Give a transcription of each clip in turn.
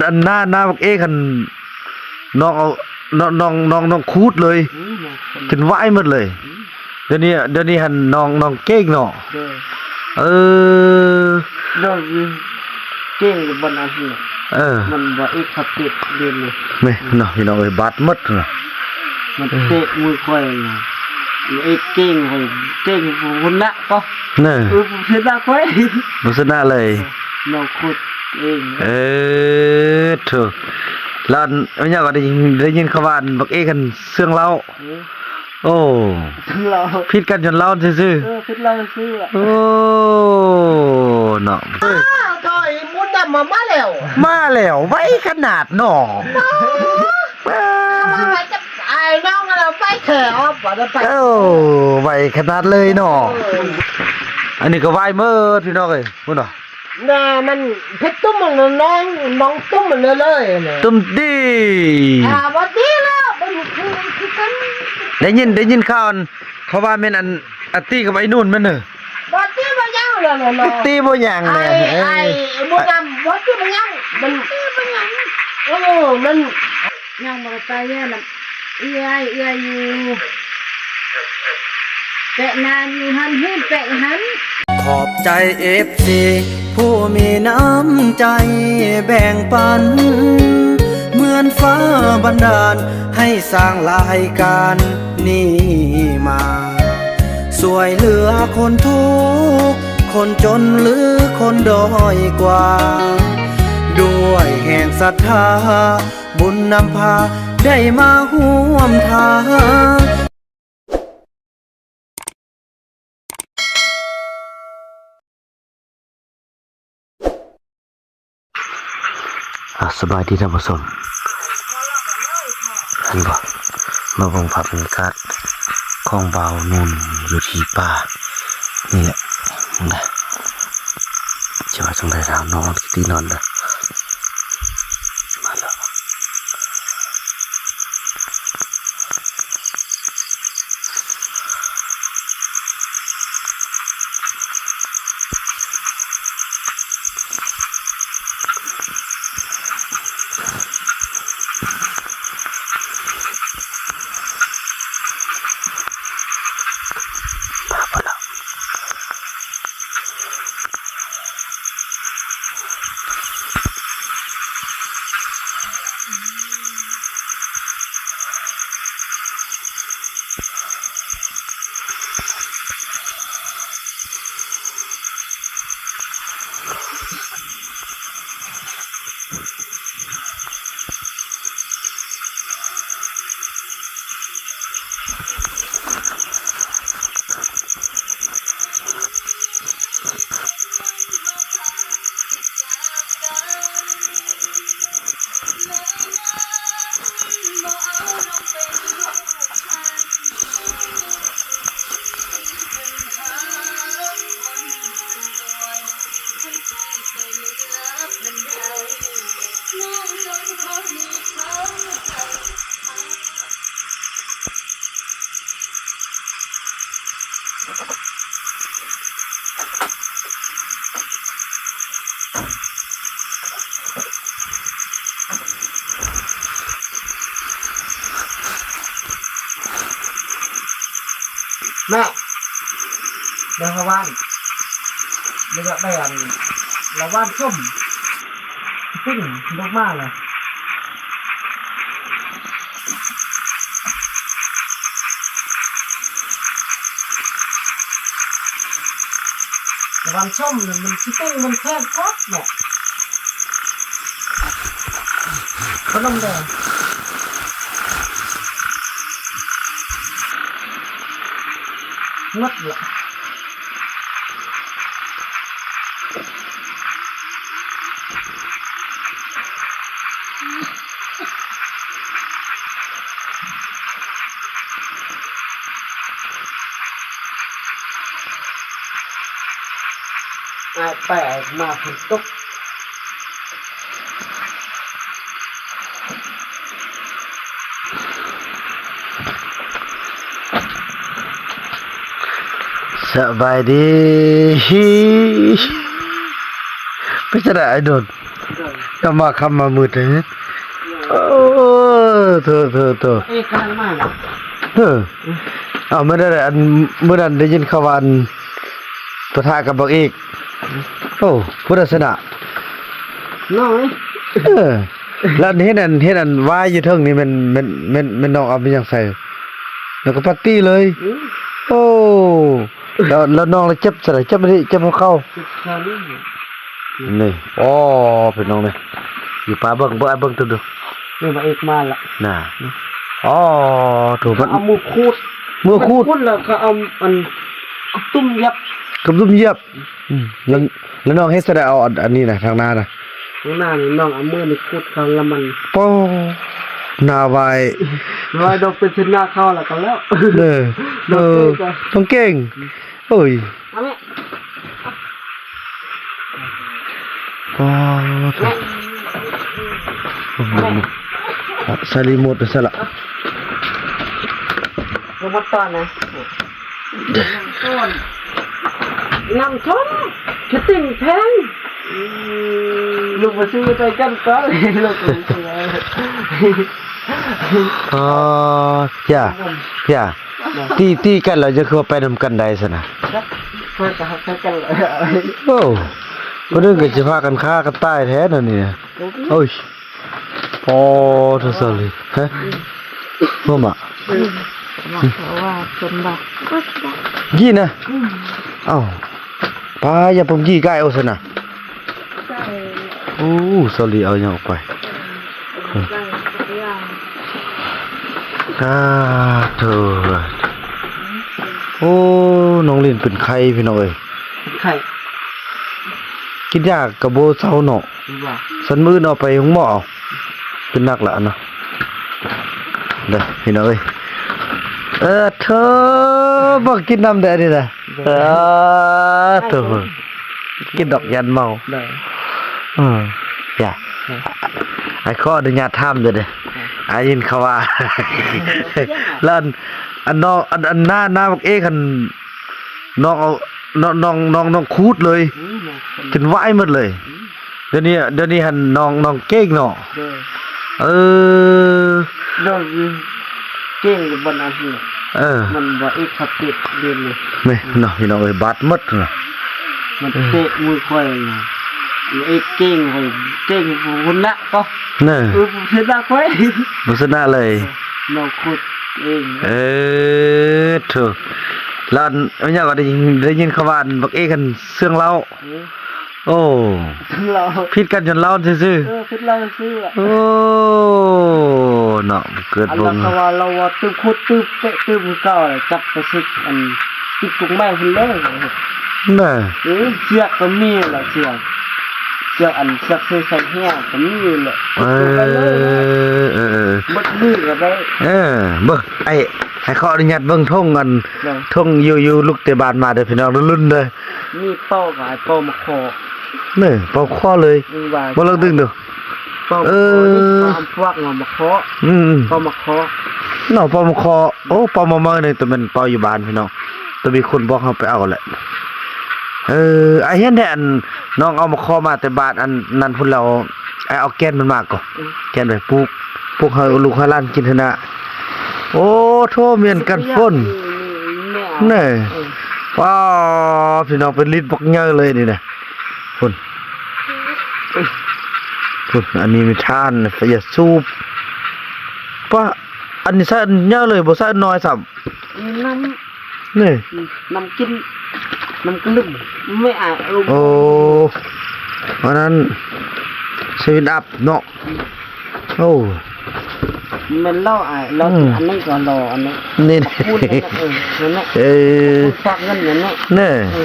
ອັນນາ ນາບັກເອກຫັ້ນ ນ້ອງເອົາ ນ້ອງ ນ້ອງ ນ້ອງ ນ້ອງຂູດເລີຍ ອືມ ຈົນວາຍໝົດເລີຍ. ອືມ ດຽວນີ້ ດຽວນີ້ຫັ້ນນ້ອງ ນ້ອງເກັ່ງເນາະ. ໂດຍ ເອີ ໂດຍ ເກັ່ງຢູ່ບ່ອນອັນນີ້ ເອີ ມັນບໍ່ເອກຄັບເປັດເດນີ້ ແມ່ນເນາະ ພີ່ນ້ອງເອີຍ ບາດໝົດນະ ມັນເຕະມືຂ້ອຍນະ ເອກເກັ່ງຂ້ອຍ ເກັ່ງພຸ້ນລະກໍ ເອີ ບໍ່ຊະນະຂ້ອຍ ບໍ່ຊະນະເລີຍ ນ້ອງຂູດເອງ. ເອີ ໂທ້ ລະອັນ ແມ່ນຫຍັງກໍໄດ້ຍິນ ໄດ້ຍິນເຂົາວ່າອັນບັກເອກຫັ້ນເຊື່ອງເຫຼົ້າ. ເອີ ໂອ້ ເຊື່ອງເຫຼົ້າ ຜິດກັນຍ້ອນເຫຼົ້າຊື່ໆ. ເອີ ຜິດເຫຼົ້າຊື່ໆ. ໂອ້ ເນາະ ອ້າວ ໂທ້ ບຸນນຳມາແລ້ວ ມາແລ້ວ ໄວຂະໜາດເນາະ. ອ້າວ ໄປກັບອ້າຍນ້ອງແລ້ວ ໄປແທ້ ບໍ່ໄດ້ໄປ. ໂອ້ ໄວຂະໜາດເລີຍເນາະ. ເອີ ອັນນີ້ກໍໄວໝົດ ພີ່ນ້ອງເອີຍ ພຸ້ນນະ. ນະ ມັນເພັດຕຸ້ມ ນ້ອງ ນ້ອງຕຸ້ມເລີຍໆ ຕຸ້ມດີ ອ່າ ບໍ່ດີແລ້ວ ມັນຄື ຄືກັນ. ໄດ້ຍິນ ໄດ້ຍິນຂ່າວອັນ ເຂົາວ່າແມ່ນອັນ ອາຕີກັບໄອ້ນູນແມ່ນເນີ ບໍ່ຕີບໍ່ຫຍັງແລ້ວເນາະ ຕີບໍ່ຫຍັງແລ້ວ ໄອ້ ເອີ ໄອ້ບຸນນຳ ບໍ່ຕີບໍ່ຫຍັງ ມັນ ເອີ ມັນ ຍັງບໍ່ໄດ້ໄປເຮືອນນຳເອື້ອຍ ເອື້ອຍຢູ່ແປະນາຢູ່ຫັ້ນ ເຮືອນແປະຫັ້ນ. ຂອບໃຈເອັຟຊີຜູ້ມີນ້ຳໃຈແບ່ງປັນ ເໝືອນຟ້າບັນດານໃຫ້ສ້າງລາຍການນີ້ມາ ຊ່ວຍເຫຼືອຄົນທຸກ ຄົນຈົນ ຫຼື ຄົນດ້ອຍກວ່າ ດ້ວຍແຮງສັດທາ ບຸນນຳພາໄດ້ມາຮ່ວມທາງ. ອ່າ ສະບາຍດີທ່ານຜູ້ຊົມ ເຫັນບໍ່ ມາເບິ່ງພາບບັນຍາກາດຂອງບ່າວນູນຢູ່ທີ່ປ່ານີ້ແຫຼະ ເບິ່ງເດີ ຈະວ່າຈັ່ງໃດ ລາວນອນ ຕີນອນເດີ ມາແລ້ວ. ແມ່ ໄດ້ເຂົ້າບ້ານ ໄດ້ ໄດ້ອັນ ລະຫວ່ານສົ້ມ ປິ້ງລົງມາລະ ລະຫວ່ານສົ້ມ ມັນຊິປີ້ງ ມັນແຊບຄັກເນາະ ຂະໜົມແດງ ໝົດລະ. ອ້າຍໄປອ້າຍມາຝົນຕົກ. ສະບາຍດີ ເປັນຈັ່ງໃດອ້າຍໂດນ? ກຳມາຄ່ຳມາມືດເດ້. ໂອ້ ໂທ້ໆໆ ເອກກຳລັງມາ. ເອີ ເອົາ ມື້ນັ້ນ ອັນ ມື້ນັ້ນໄດ້ຍິນຂ່າວວ່າ ອັນ ປະທະກັບບັກເອກ. ໂອ້ ຜູ້ໃດຊະນະ? ນ້ອງເອີຍ. ເອີ ແລ້ວເຫັນອັນ ເຫັນອັນວາຍຢູ່ເທິງນີ້ແມ່ນ ແມ່ນ ແມ່ນ ແມ່ນນ້ອງເອົາໄປຫຍັງໃສ່ ແລ້ວກໍປາຕີ້ເລີຍ. ອືມ ໂອ້ ແລ້ວ ແລ້ວນ້ອງລະເຈັບຊະໃດ? ເຈັບອັນນີ້ ເຈັບຫົວເຂົ່າ. ເຈັບຂານີ້. ນີ້ ອໍ ພີ່ນ້ອງນີ້ ຢູ່ປ່າ. ເບິ່ງ ເບິ່ງ ເບິ່ງ ເບິ່ງ ເບິ່ງ ເອີ ມາອີກມາລະນະ. ອໍ ໂທ້ ມັນເອົາມືຂູດ ມືຂູດ ຂູດແລ້ວກໍເອົາອັນ ກະຕຸ້ມຢຽບ ກະຕຸ້ມຢຽບ. ອືມ ແລ້ວ ແລ້ວນ້ອງເຮັດຊະໃດ ເອົາອັນ ອັນນີ້ນະ ທາງໜ້ານະ? ທາງໜ້ານີ້ນ້ອງເອົາມືນີ້ຂູດເຂົ້າລະມັນ ໂປ້ ໜ້າວາຍ ວາຍດອກເປັນເສັ້ນໜ້າເຂົ້າລະກໍແລ້ວ. ເອີ ນ້ອງເກັ່ງ ເອີ ນ້ອງເກັ່ງ ອືມ ໂອ້ຍ ເອົາແມ່ ອໍ ໂທ້ ແມ່ ໃສ່ຣີໂມດໄປຊະລະ ລົງມາຕອນນະ. ນ້ຳຖ້ວມ ສະຕິງແພງ ອືມ ລູກບໍ່ຊື້ໄປກັນກ່ອນ ລູກບໍ່ຊື້. ອໍ ຢ່າ ຢ່າ ຕີ ຕີກັນແລ້ວ ຈະຄືວ່າໄປນຳກັນໄດ້ຊັ້ນນະ? ຂ້ອຍກໍຮັກໃສ່ກັນແຫຼະ. ໂອ້ ຄົນອື່ນກໍຊິພາກັນຂ້າກັນຕາຍແທ້ເນາະນີ້. ໂອ້ຍ ອໍ ໂທສາລີ ຮະ ບໍ່ມາ ອືມ ວ່າເພິ່ນວ່າ ກີ້ນະ. ອືມ ເອົ້າ ປາ ຢ່າປຶ້ມກີ້ກາຍເອົາຊັ້ນນະ. ໂອ້ ສາລີ ເອົາຫຍັງອອກໄປ? ອາ ໂທ້ ໂອ້ ນ້ອງລິນເປັນໄຂ້ພີ່ນ້ອງເອີຍ. ເປັນໄຂ້ ກິນຢາກໍບໍ່ເຊົາເນາະ. ຊັ້ນມື້ອື່ນເອົາໄປໂຮງໝໍເອົາ. ເປັນໜັກລະເນາະ ເດີພີ່ນ້ອງເອີຍ. ເອີ ເທີ ບໍ່ກິນນ້ຳແດ່ນີ້ນະ. ເອີ ເທີ ກິນດອກ ຢ້ານເມົາ. ເອີ ຢ່າ ອ້າຍຂໍອະນຸຍາດຖາມເດີ ອ້າຍຍິນເຂົາວ່າ ແລ້ວອັນ ອັນນ້ອງ ອັນ ອັນນ້າ ນ້າບັກເອກຫັ້ນ ນ້ອງເອົາ ນ້ອງ ນ້ອງ ນ້ອງຂູດເລີຍ ອືມ ຈົນວາຍໝົດເລີຍ. ອືມ ດຽວນີ້ ດຽວນີ້ຫັ້ນນ້ອງ ນ້ອງເກັ່ງເນາະ. ໂດຍ ເອີ ນ້ອງເກັ່ງຢູ່ບ່ອນອັນນີ້ ເອີ ມັນບໍ່ເອກເຂົາເຈັບດຽວນີ້. ແມ່ນເນາະ ພີ່ນ້ອງເອີຍ ບາດໝົດນະ ມັນເຕະມືຂ້ອຍນະ. ເອກເກັ່ງຂ້ອຍ ເກັ່ງບໍ່ຊະນະກໍ ເອີ ບໍ່ຊະນະຂ້ອຍ ບໍ່ຊະນະເລີຍ ນ້ອງຂູດເອງ. ເອີ ໂທ້ ແລ້ວອັນ ອັນຫຍັງກໍໄດ້ຍິນ ໄດ້ຍິນເຂົາວ່າອັນບັກເອກຫັ້ນເຊື່ອງເຫຼົ້າ. ເອີ ໂອ້ ເຫຼົ້າ ຜິດກັນຈົນເຫຼົ້າຊື່ໆ. ເອີ ຜິດເຫຼົ້າຊື່ໆ. ໂອ້ ເນາະ ເກີດ ອັນ ບໍ່ ລາວກໍວ່າ ລາວວ່າຕື່ມຂູດ ຕື່ມເຕະ ຕື່ມຄືເກົ່າ ຈັບໄປຊຶກ ອັນ ຕິດກົງໄມ້ພຸ້ນເລີຍ ນະ. ເອີ ເຊືອກກໍມີລະ ເຊືອກ ເຊືອກອັນ ເຊືອກໃສ່ແຫ້ວກໍມີແຫຼະ. ເອີ ເອີ ເອີ ເອີ ໝົດມືກໍໄດ້. ເອີ ເບິ່ງ ອ້າຍ ໃຫ້ຂໍອະນຸຍາດເບິ່ງຖົງ ອັນ ຖົງຢູ່ ຢູ່ລຸກແຕ່ບ້ານມາເດີພີ່ນ້ອງ ລຸ້ນເດີ. ມີເປົ້າກໍເປົາມາຂໍ ເນີ ເປົາຂໍເລີຍ. ອືມ ວ່າ ບໍ່ລອງດຶງດູ. ເປົາມາຂໍ ເອີ ນີ້ເອົາພວກເອົາມາຂໍ. ອືມ ເປົາມາຂໍເນາະ ເປົາມາຂໍ. ໂອ້ ເປົາມາເມີນີ້ ແຕ່ແມ່ນເປົາຢູ່ບ້ານພີ່ນ້ອງ ແຕ່ມີຄົນບອກເຮົາໄປເອົາແຫຼະ. ເອີ ອ້າຍເຫັນແທ້ ອັນ ນ້ອງເອົາມາຂໍມາແຕ່ບ້ານ ອັນນັ້ນພຸ້ນແລ້ວ ອ້າຍເອົາແກ່ນມັນມາກໍ ອືມ ແກ່ນໄປປູກ ປູກໃຫ້ລູກໃຫ້ຫຼານກິນຫັ້ນນະ. ໂອ້ ໂທ້ ແມ່ນກັນຝົນ ນີ້ ນີ້ ນີ້ ນີ້ ເນີ ເອີ ວ້າວ ພີ່ນ້ອງ ເປັນລິດບັກໃຫຍ່ເລີຍນີ້ນະ. ພຸ້ນ ພຸ້ນ ອັນນີ້ມີຖ່ານ ໄຟຢາສູບ. ປະ ອັນນີ້ໃຊ້ອັນໃຫຍ່ເລີຍ ບໍ່ໃຊ້ອັນນ້ອຍຊ້ຳ. ນີ້ນ້ຳ ນີ້ ອືມ ນ້ຳກິນ ນ້ຳກະລຶມ ແມ່ອາຍ. ໂອ້ ອັນນັ້ນ ເຊເວັນອັບເນາະ. ໂອ້ ແມ່ນເຫຼົ້າອາຍ ເຫຼົ້າ ອືມ ອັນນີ້ກໍລໍ ອັນນີ້ ນີ້ ຂອບຄຸນ ເອີ ນັ້ນແຫຼະ ເອີ ຂອບຄຸນຝາກເງິນນັ້ນເນາະ ເນີ ເອີ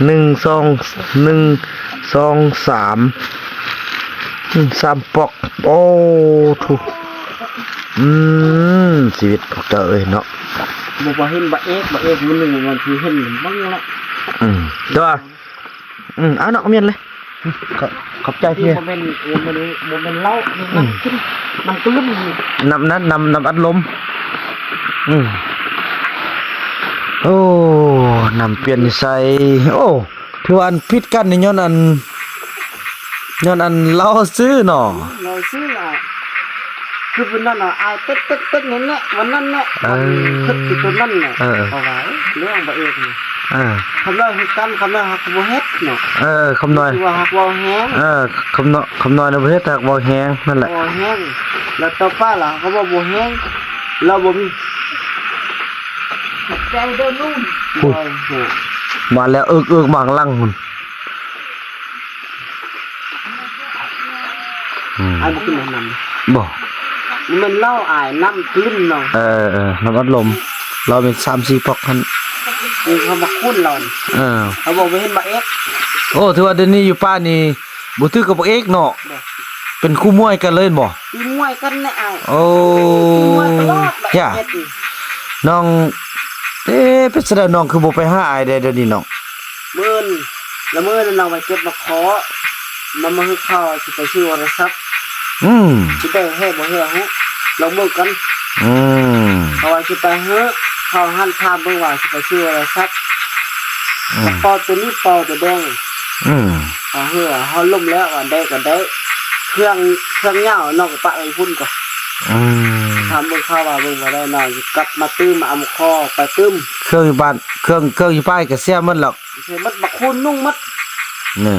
ໜຶ່ງ ສອງ ໜຶ່ງ ສອງ ສາມ ອືມ ສາມປອກ. ໂອ້ ໂທ້ ອືມ ຊີວິດພວກເຈົ້າເອີຍເນາະ. ບໍ່ ບໍ່ເຫັນບາເອກ ບາເອກມື້ໜຶ່ງມັນຊິເຫັນເບິ່ງລະ. ອືມ ແຕ່ວ່າ ອືມ ເອົາເນາະ ແມ່ນເລີຍ. ຂອບ ຂອບໃຈເພິ່ນ. ບໍ່ແມ່ນ ບໍ່ແມ່ນ ບໍ່ແມ່ນເຫຼົ້າ ອືມ ນ້ຳ ນ້ຳກະລຶມ ນ້ຳນັ້ນ ນ້ຳ ນ້ຳອັດລົມ. ອືມ ໂອ້ ນ້ຳປ່ຽນນິໄສ. ໂອ້ ຖືວ່າອັນຜິດກັນນີ້ຍ້ອນອັນ ຍ້ອນອັນລາວຊື່ເນາະ ລາວຊື່ລະ ຄືມື້ນັ້ນນະ ອາຍເປັດໆໆນັ້ນແຫຼະ ວັນນັ້ນແຫຼະ ເອີ ຄຶດຢູ່ຕົວນັ້ນແຫຼະ ເອີ ເພາະວ່າເລື່ອງບໍ່ເອກນີ້ ເອີ ຄຳນ້ອຍຄືກັນ ຄຳນ້ອຍຫາກບໍ່ເຮັດເນາະ ເອີ ຄຳນ້ອຍ ຄືວ່າຫາກເວົ້າແຮງ ເອີ ຄຳນ້ອຍ ຄຳນ້ອຍນະບໍ່ເຮັດ ຫາກເວົ້າແຮງ ນັ້ນແຫຼະ ເວົ້າແຮງ ແລ້ວຕໍ່ໄປລະຫາກເວົ້າບໍ່ແຮງ ລາວບໍ່ມີ ໃຈເດີນູນ ໂອ້ຍ ມາແລ້ວ ເອິກໆ ມາຂ້າງຫຼັງພຸ້ນ. ອືມ ອ້າຍບໍ່ກິນນ້ຳ ບໍ່ ມັນເຫຼົ້າອ້າຍ ນ້ຳຕື້ນເນາະ ເອີໆ ນ້ຳອັດລົມ ລາວມີສາມສີ່ປ໋ອກຫັ້ນ ນີ້ເຂົາມາຄູນລາວ ເອີ ເຂົາບອກບໍ່ເຫັນບັກເອກ ໂອ້ ຖືວ່າດຽວນີ້ຢູ່ປ່ານີ້ບໍ່ຖືກັບບັກເອກເນາະ ບໍ່ ເປັນຄູ່ມວຍກັນເລີຍແມ່ນບໍ່? ຕີມວຍກັນແຫຼະອ້າຍ ໂອ້ ຕີມວຍຕະຫຼອດບັກເອກນີ້ ນ້ອງ ເອ ເປັນຈັ່ງໃດ ນ້ອງຄືບໍ່ໄປຫາອ້າຍແດ່ດຽວນີ້ນ້ອງ? ມື້ອື່ນ ລະມື້ນັ້ນນ້ອງໄປເກັບໝາກຄໍ້ ນຳມາຫຶດເຂົ້າ ຊິໄປຊື້ໂທລະສັບ ອືມ ຊິໄດ້ແທ້ບໍ່ແທ້ຫູ ລອງເບິ່ງກ່ອນ ອືມ ເພາະວ່າຊິໄປຫຶດເຂົ້າຫັ້ນ ຖາມເບິ່ງວ່າຊິໄປຊື້ໂທລະສັບ ອືມ ເປົ່າໂຕນີ້ເປົ່າໂຕແດງ ອືມ ເຮົາເຮີເຮົາລົມແລ້ວ ອັນໃດກໍໄດ້ ເຄື່ອງ ເຄື່ອງຍາວນ້ອງກໍປະໄວ້ພຸ້ນກໍ ອືມ ຖາມເບິ່ງເຂົາວ່າເບິ່ງບໍ່ໄດ້ ນ້ອງຊິກັບມາຕື່ມ ເອົາໝາກຄໍ້ໄປຕື່ມ ເຄື່ອງຢູ່ບ້ານ ເຄື່ອງ ເຄື່ອງຢູ່ປ່າກໍເສຍໝົດແລ້ວ ເສຍໝົດ ບັກຄູນນຸ່ງໝົດ ເອີ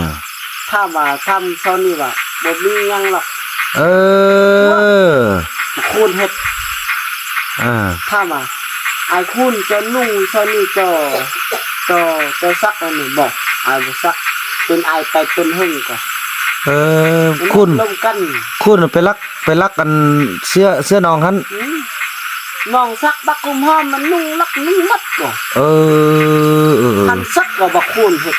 ຖາມວ່າ ຖາມເຊົ້ານີ້ວ່າບໍ່ມີຫຍັງດອກ ເອີ ບັກຄູນເຮັດ ເອີ ຖາມວ່າ ອ້າຍຄູນ ເຈົ້ານຸ່ງເຊົ້ານີ້ ເຈົ້າ ເຈົ້າ ເຈົ້າຊັກອັນນີ້ບໍ່? ອ້າຍບໍ່ຊັກ ຈົນອ້າຍໄປຈົນເຫິງກໍ ເອີ ຄູນ ລົມກັນ ຄູນໄປລັກ ໄປລັກອັນເສື້ອ ເສື້ອນ້ອງຫັ້ນ ອືມ ນ້ອງຊັກບັກຫອມໆ ມັນນຸ່ງລັກນຸ່ງໝົດກໍ ເອີ ເອີ ເອີ ຄັນຊັກກໍບັກຄູນເຮັດ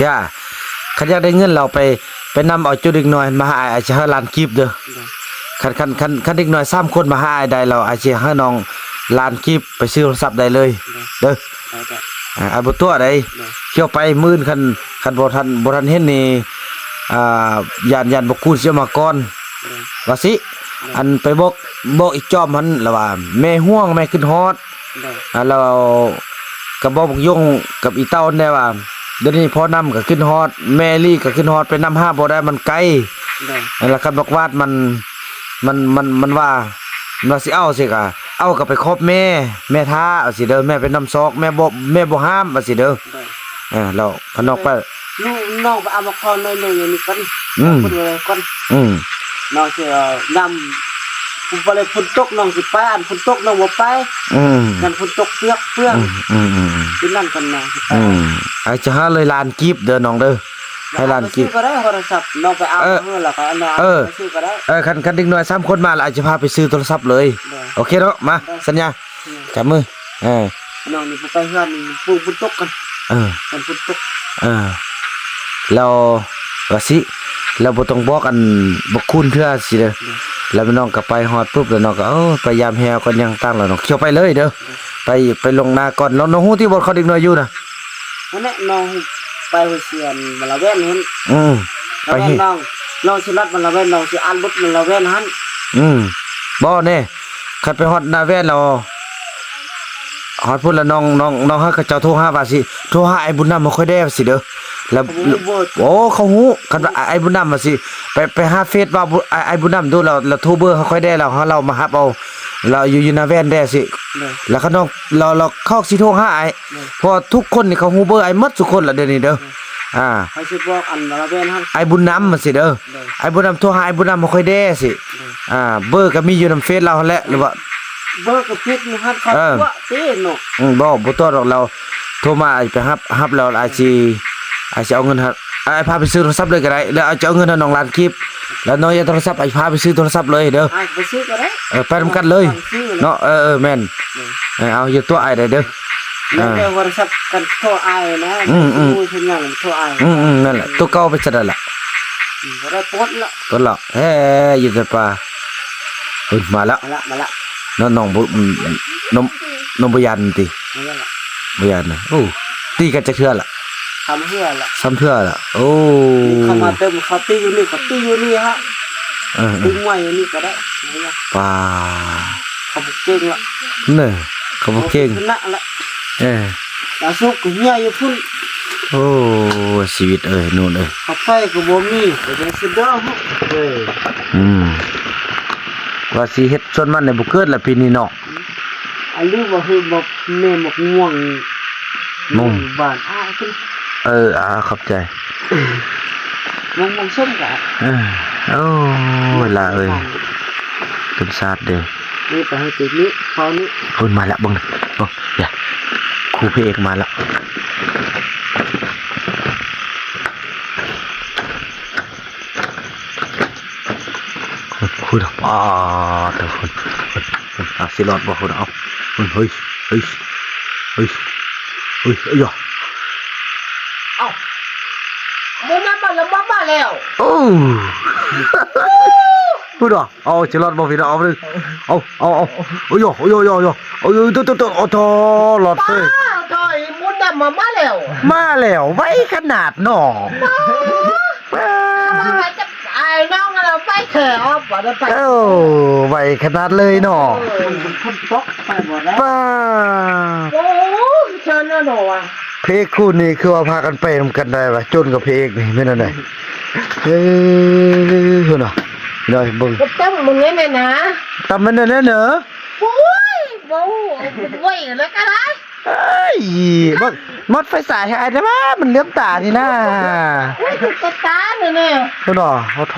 ຢ່າ ຄັນຢາກໄດ້ເງິນລາວໄປ ໄປນຳເອົາເຈົ້າເດັກນ້ອຍມາໃຫ້ອ້າຍ ອ້າຍຊິໃຫ້ລ້ານກີບເດີ ໂດຍ ຄັນ ຄັນ ຄັນ ຄັນເດັກນ້ອຍສາມຄົນມາຫາອ້າຍໄດ້ແລ້ວ ອ້າຍຊິໃຫ້ນ້ອງລ້ານກີບໄປຊື້ໂທລະສັບໄດ້ເລີຍເດີ ໂດຍ ໂດຍ ໂດຍ ອ່າ ອ້າຍບໍ່ຕົວະໃດ ໂດຍ ຂຽວໄປມື້ອື່ນ ຄັນ ຄັນບໍ່ທັນ ບໍ່ທັນເຫັນນີ້ ອ່າ ຢ້ານ ຢ້ານບໍ່ກູນຊິເອົາມາກ່ອນ ໂດຍ ວ່າຊິ ໂດຍ ອັນໄປບອກ ບອກອີຈອມຫັ້ນລະວ່າ ແມ່ຫ່ວງ ແມ່ຄິດຮອດ ໂດຍ ອ່າ ແລ້ວກໍບອກບັກຢົງກັບອີເຕົ້າຫັ້ນແດ່ວ່າ ດຽວນີ້ພໍ່ນຳກໍຄິດຮອດ ແມ່ລີກໍຄິດຮອດ ໄປນຳຫາບໍ່ໄດ້ ມັນໄກ ໂດຍ ແລ້ວຄັນບັກວາດມັນ ມັນ ມັນ ມັນວ່າ ມັນວ່າຊິເອົາຊິກະ ເອົາກໍໄປຂອບແມ່ ແມ່ຖ້າ ວ່າຊິເດີ ແມ່ໄປນຳຊອກ ແມ່ບໍ່ ແມ່ບໍ່ຫ້າມ ວ່າຊິເດີ ໂດຍ ເອີ ແລ້ວຄັນນ້ອງໄປ ລູກນ້ອງໄປເອົາໝາກຄໍ້ໜ້ອຍໜຶ່ງຢູ່ນີ້ກ່ອນ ອືມ ເພິ່ນວ່າກ່ອນ ອືມ ນ້ອງຊິນຳ ຜູ້ບໍ່ໄດ້ຝົນຕົກ ນ້ອງຊິໄປ ອັນຝົນຕົກນ້ອງບໍ່ໄປ ອືມ ຢ້ານຝົນຕົກເປືອກ ເປື້ອນ ອືມ ອືມ ອືມ ຢູ່ນັ້ນກ່ອນ ນ້ອງຊິໄປ ອືມ ອ້າຍຈະໃຫ້ເລີຍລ້ານກີບເດີນ້ອງເດີ ໃຫ້ລ້ານກີບ ຊື້ກໍໄດ້ໂທລະສັບ ນ້ອງໄປເອົາ ເອີ ເອີ ແລ້ວກໍອັນນັ້ນ ເອີ ໄປຊື້ກໍໄດ້ ເອີ ຄັນ ຄັນເດັກນ້ອຍສາມຄົນມາລະ ອ້າຍຈະພາໄປຊື້ໂທລະສັບເລີຍ ໂດຍ ໂອເຄເນາະ ມາ ໂດຍ ສັນຍາ ຈັບມື ເອີ ນ້ອງນີ້ໄປເຮືອນນີ້ ຝົນ ຝົນຕົກກ່ອນ ເອີ ມັນຝົນຕົກ ເອີ ແລ້ວວ່າຊິ ແລ້ວບໍ່ຕ້ອງບອກອັນບັກຄູນເທື່ອຊິເດີ ໂດຍ ແລ້ວແມ່ນ້ອງກໍໄປຮອດປຸບ ແລ້ວນ້ອງກໍ ເອີ ໄປຢາມແຮວກ່ອນ ຍ່າງຕາງ ແລ້ວນ້ອງຂຽວໄປເລີຍເດີ ໂດຍ ໄປ ໄປລົງນາກ່ອນ ນ້ອງ ນ້ອງຮູ້ຕິວ່າເຂົາເດັກນ້ອຍຢູ່ນະ ຫັ້ນແຫຼະ ນ້ອງໄປຫົວສຽນມາລາແວ່ນຫັ້ນ ອືມ ລາແວ່ນ ໄປເຮັດ ນ້ອງ ນ້ອງຊິລັດມາລາແວ່ນ ນ້ອງຊິອັດລົດມາລາແວ່ນຫັ້ນ ອືມ ບໍ່ແນ່ ຄັນໄປຮອດນາແວ່ນແລ້ວ ຮອດພຸ້ນລະນ້ອງ ນ້ອງ ນ້ອງໃຫ້ເຂົາເຈົ້າໂທຫາວ່າຊິ ໂທຫາອ້າຍບຸນນຳໃຫ້ຂ້ອຍແດ່ວ່າຊິເດີ ແລ້ວ ໂອ້ ເຂົາຮູ້ ຄັນວ່າອ້າຍບຸນນຳວ່າຊິ ໄປ ໄປຫາເຟສວ່າ ອ້າຍ ອ້າຍບຸນນຳດູ ແລ້ວ ແລ້ວໂທເບີໃຫ້ຂ້ອຍແດ່ ແລ້ວໃຫ້ລາວມາຮັບເອົາ ລາວຢູ່ ຢູ່ນາແວ່ນແດ່ຊິ ໂດຍ ແລ້ວຄັນນ້ອງ ລາວ ລາວເຂົາຊິໂທຫາອ້າຍ ໂດຍ ເພາະວ່າທຸກຄົນນີ້ເຂົາຮູ້ເບີອ້າຍໝົດທຸກຄົນລະ ດຽວນີ້ເດີ ໂດຍ ອ່າ ໃຫ້ຊິບອກອັນລາແວ່ນຫັ້ນ ອ້າຍບຸນນຳວ່າຊິເດີ ໂດຍ ອ້າຍບຸນນຳ ໂທຫາອ້າຍບຸນນຳໃຫ້ຂ້ອຍແດ່ຊິ ໂດຍ ອ່າ ເບີກໍມີຢູ່ນຳເຟສລາວຫັ້ນແຫຼະ ຫຼືວ່າ ເບີກໍຜິດຢູ່ຫັ້ນ ເຂົາ ເອີ ຕົວະເຕເນາະ ອືມ ບໍ່ ບໍ່ຕົວະດອກ ລາວໂທມາ ອ້າຍໄປຮັບ ຮັບແລ້ວ ອ້າຍຊິ ອ້າຍຊິເອົາເງິນໃຫ້ ອ້າຍພາໄປຊື້ໂທລະສັບເລີຍກໍໄດ້ ແລ້ວອ້າຍຈະເອົາເງິນໃຫ້ນ້ອງລ້ານກີບ ແລ້ວນ້ອງຢາກໂທລະສັບ ອ້າຍພາໄປຊື້ໂທລະສັບເລີຍເດີ ອ້າຍໄປຊື້ກໍໄດ້ ເອີ ໄປນຳກັນເລີຍ ໄປຊື້ເລີຍ ເນາະ ເອີ ເອີ ແມ່ນ ໂດຍ ເອີ ເອົາ ຢ່າຕົວະອ້າຍໄດ້ເດີ ແລ້ວແຕ່ ອ່າ ໂທລະສັບກັນໂທອ້າຍນະ ອືມໆ ບໍ່ຮູ້ເປັນຫຍັງໂທອ້າຍ ອືມໆ ນັ້ນແຫຼະ ໂຕເກົ່າໄປຊັ້ນລະ ອືມ ບໍ່ໄດ້ປົດລະ ປົດລະ ເອີ ຢູ່ແຕ່ປ່າ ເອີ ມາລະ ມາລະ ມາລະ ນ້ອງ ນ້ອງບໍ່ ນ້ອງ ນ້ອງບໍ່ຢ້ານຕິ ບໍ່ຢ້ານລະ ບໍ່ຢ້ານນະ ໂອ້ ຕີກັນຈັກເທື່ອລະ ສາມເທື່ອລະ ສາມເທື່ອລະ ໂອ້ ເຂົາມາເຕີມ ເຂົາຕີຢູ່ນີ້ ເຂົາຕີຢູ່ນີ້ຮະ ເອີ ຕີມວຍຢູ່ນີ້ກໍໄດ້ ປາ ເຂົາບໍ່ເກັ່ງລະ ເນີ ເຂົາບໍ່ເກັ່ງ ເຂົາບໍ່ເກັ່ງນະລະ ເອີ ລາວສຸກເຮືອຢູ່ພຸ້ນ ໂອ້ ຊີວິດເອີຍ ນູນເອີຍ ເອົາໄປກໍບໍ່ມີ ກໍໄດ້ຊິເດີເອີຍ ອືມ ວ່າຊິເຮັດສວນມັນນີ້ບໍ່ເກີດລະປີນີ້ເນາະ ອັນນີ້ບໍ່ຄືບັກແມ່ນບັກມ່ວງ ມ່ວງ ມ່ວງບ້ານ ອ້າວ ເອີ ອາ ຂອບໃຈ ມັນ ມັນສົ້ມກະ ເອີ ໂອ້ຍ ຫຼ້າເອີຍ ເປັນຊາດເດ້ ນີ້ໄປໃຫ້ຕິດນີ້ ເຝົ້ານີ້ ພຸ້ນມາແລ້ວ ເບິ່ງ ໂອ້ ຢ່າ ຄູພະເອກມາແລ້ວ ພຸ້ນ ພຸ້ນ ປາດ ພຸ້ນ ພຸ້ນ ອ່າ ຊິລອດບໍ່ ພຸ້ນ ເອົາ ພຸ້ນ ເຮີ້ຍ ເຮີ້ຍ ເຮີ້ຍ ເຮີ້ຍ ເອີຍ ເອົ້າ ໝູນຳມາແລ້ວ ມາແລ້ວ ໂອ້ ພຸ້ນ ເອົາ ຊິລອດບໍ່ພີ່ນ້ອງ ເອົາເລີຍ ເອົາ ເອົາ ເອົາ ໂອ້ຍ ໂອ້ຍ ໂອ້ຍ ໂອ້ຍ ໂອ້ຍ ໂອ້ໂຕ ໂຕ ໂຕ ໂອ້ໂຕ ລອດເລີຍ ປ້າ ໂຕ ໝູນຳມາ ມາແລ້ວ ມາແລ້ວ ໄວຂະໜາດເນາະ ປ້າ ປ້າ ມາໄວຈັກ ອ້າຍນ້ອງລະໄປແທ້ ເອົາ ເອົາ ໄວຂະໜາດເລີຍເນາະ ເອີ ຝົນຕົກໄປບໍ່ໄດ້ ປ້າ ໂອ້ຍ ເຊີນແລ້ວເນາະວ່າ ພະເອກຄູ່ນີ້ຄືວ່າພາກັນໄປນຳກັນໄດ້ວ່າ ໂຈນກັບພະເອກນີ້ແມ່ນແນວໃດ ເອີ ພຸ້ນນະ ພີ່ນ້ອງເບິ່ງ ກໍຕັ້ງມັນແນ່ນະ ຕັ້ງມັນແນ່ເນາະ ໂອ້ຍ ບໍ່ ບໍ່ໄຫວແລ້ວກໍໄດ້ ເອີຍ ເບິ່ງ ໝົດໄຟສາຍໃຫ້ອ້າຍແດ່ວ່າ ມັນເຫຼືອມຕານີ້ນາ ໂອ້ຍ ຕາຕາແນ່ໆ ພຸ້ນນະ ໂອ້ໂທ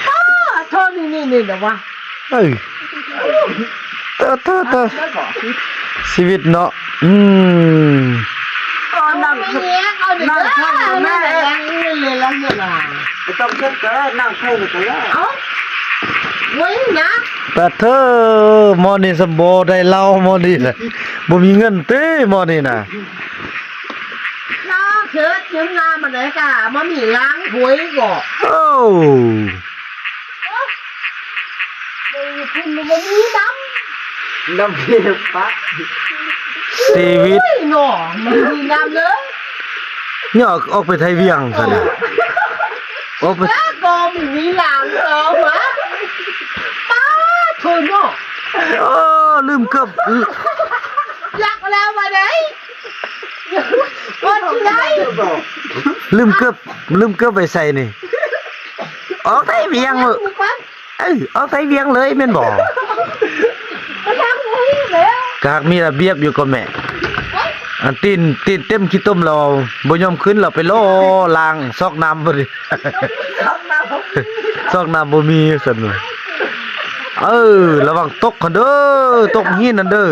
ໂອ້ໂທ ນີ້ໆໆ ນະວ່າ ເອີ ເຕີໆ ເຕີ ຊີວິດເນາະ ອືມ ເອົາ ນັ່ງ ນັ່ງເທິງແມ່ ບໍ່ຕ້ອງເຮັດກໍໄດ້ ນັ່ງເທິງກໍໄດ້ ເອົາ ເວີຍນະ ປາດເທີ ໝໍນີ້ສຳບໍ່ໄດ້ເຫຼົ້າ ໝໍນີ້ນະ ບໍ່ມີເງິນຕິ ໝໍນີ້ນະ ນາເຂດຍາມງາມມາໄດ້ກະ ມາມີລ້າງຖ້ວຍກໍ ໂອ້ ເບິ່ງຢູ່ພຸ້ນມັນບໍ່ມີນ້ຳ ນ້ຳເພປະ ຊີວິດ ໂອ້ຍ ເນາະ ມັນມີນ້ຳເລີຍ ຍອກອອກໄປໄທວຽງຊັ້ນນະ ອອກໄປ ແລ້ວກໍມີຫຼານເອົາມາ ປ້າໂທ້ເນາະ ໂອ້ ລືມເກີບ ຢາກແລ້ວວ່າໄດ ວ່າຊິໄດ້ ລືມເກີບ ລືມເກີບໄວ້ໃສນີ້ ອອກໄທວຽງ ເອີ ອອກໄທວຽງເລີຍແມ່ນບໍ່? ກະຫາກມີລະບຽບຢູ່ກໍແມ່ ອັນຕີນ ຕີນເຕັມຂີ້ຕົມແລ້ວບໍ່ຍອມຂຶ້ນ ແລ້ວໄປລໍລ້າງຊອກນ້ຳບໍ່ດີ ຊອກນ້ຳບໍ່ມີວ່າຊັ້ນ ເອີ ລະວັງຕົກຫັ້ນເດີ ຕົກຫີນຫັ້ນເດີ.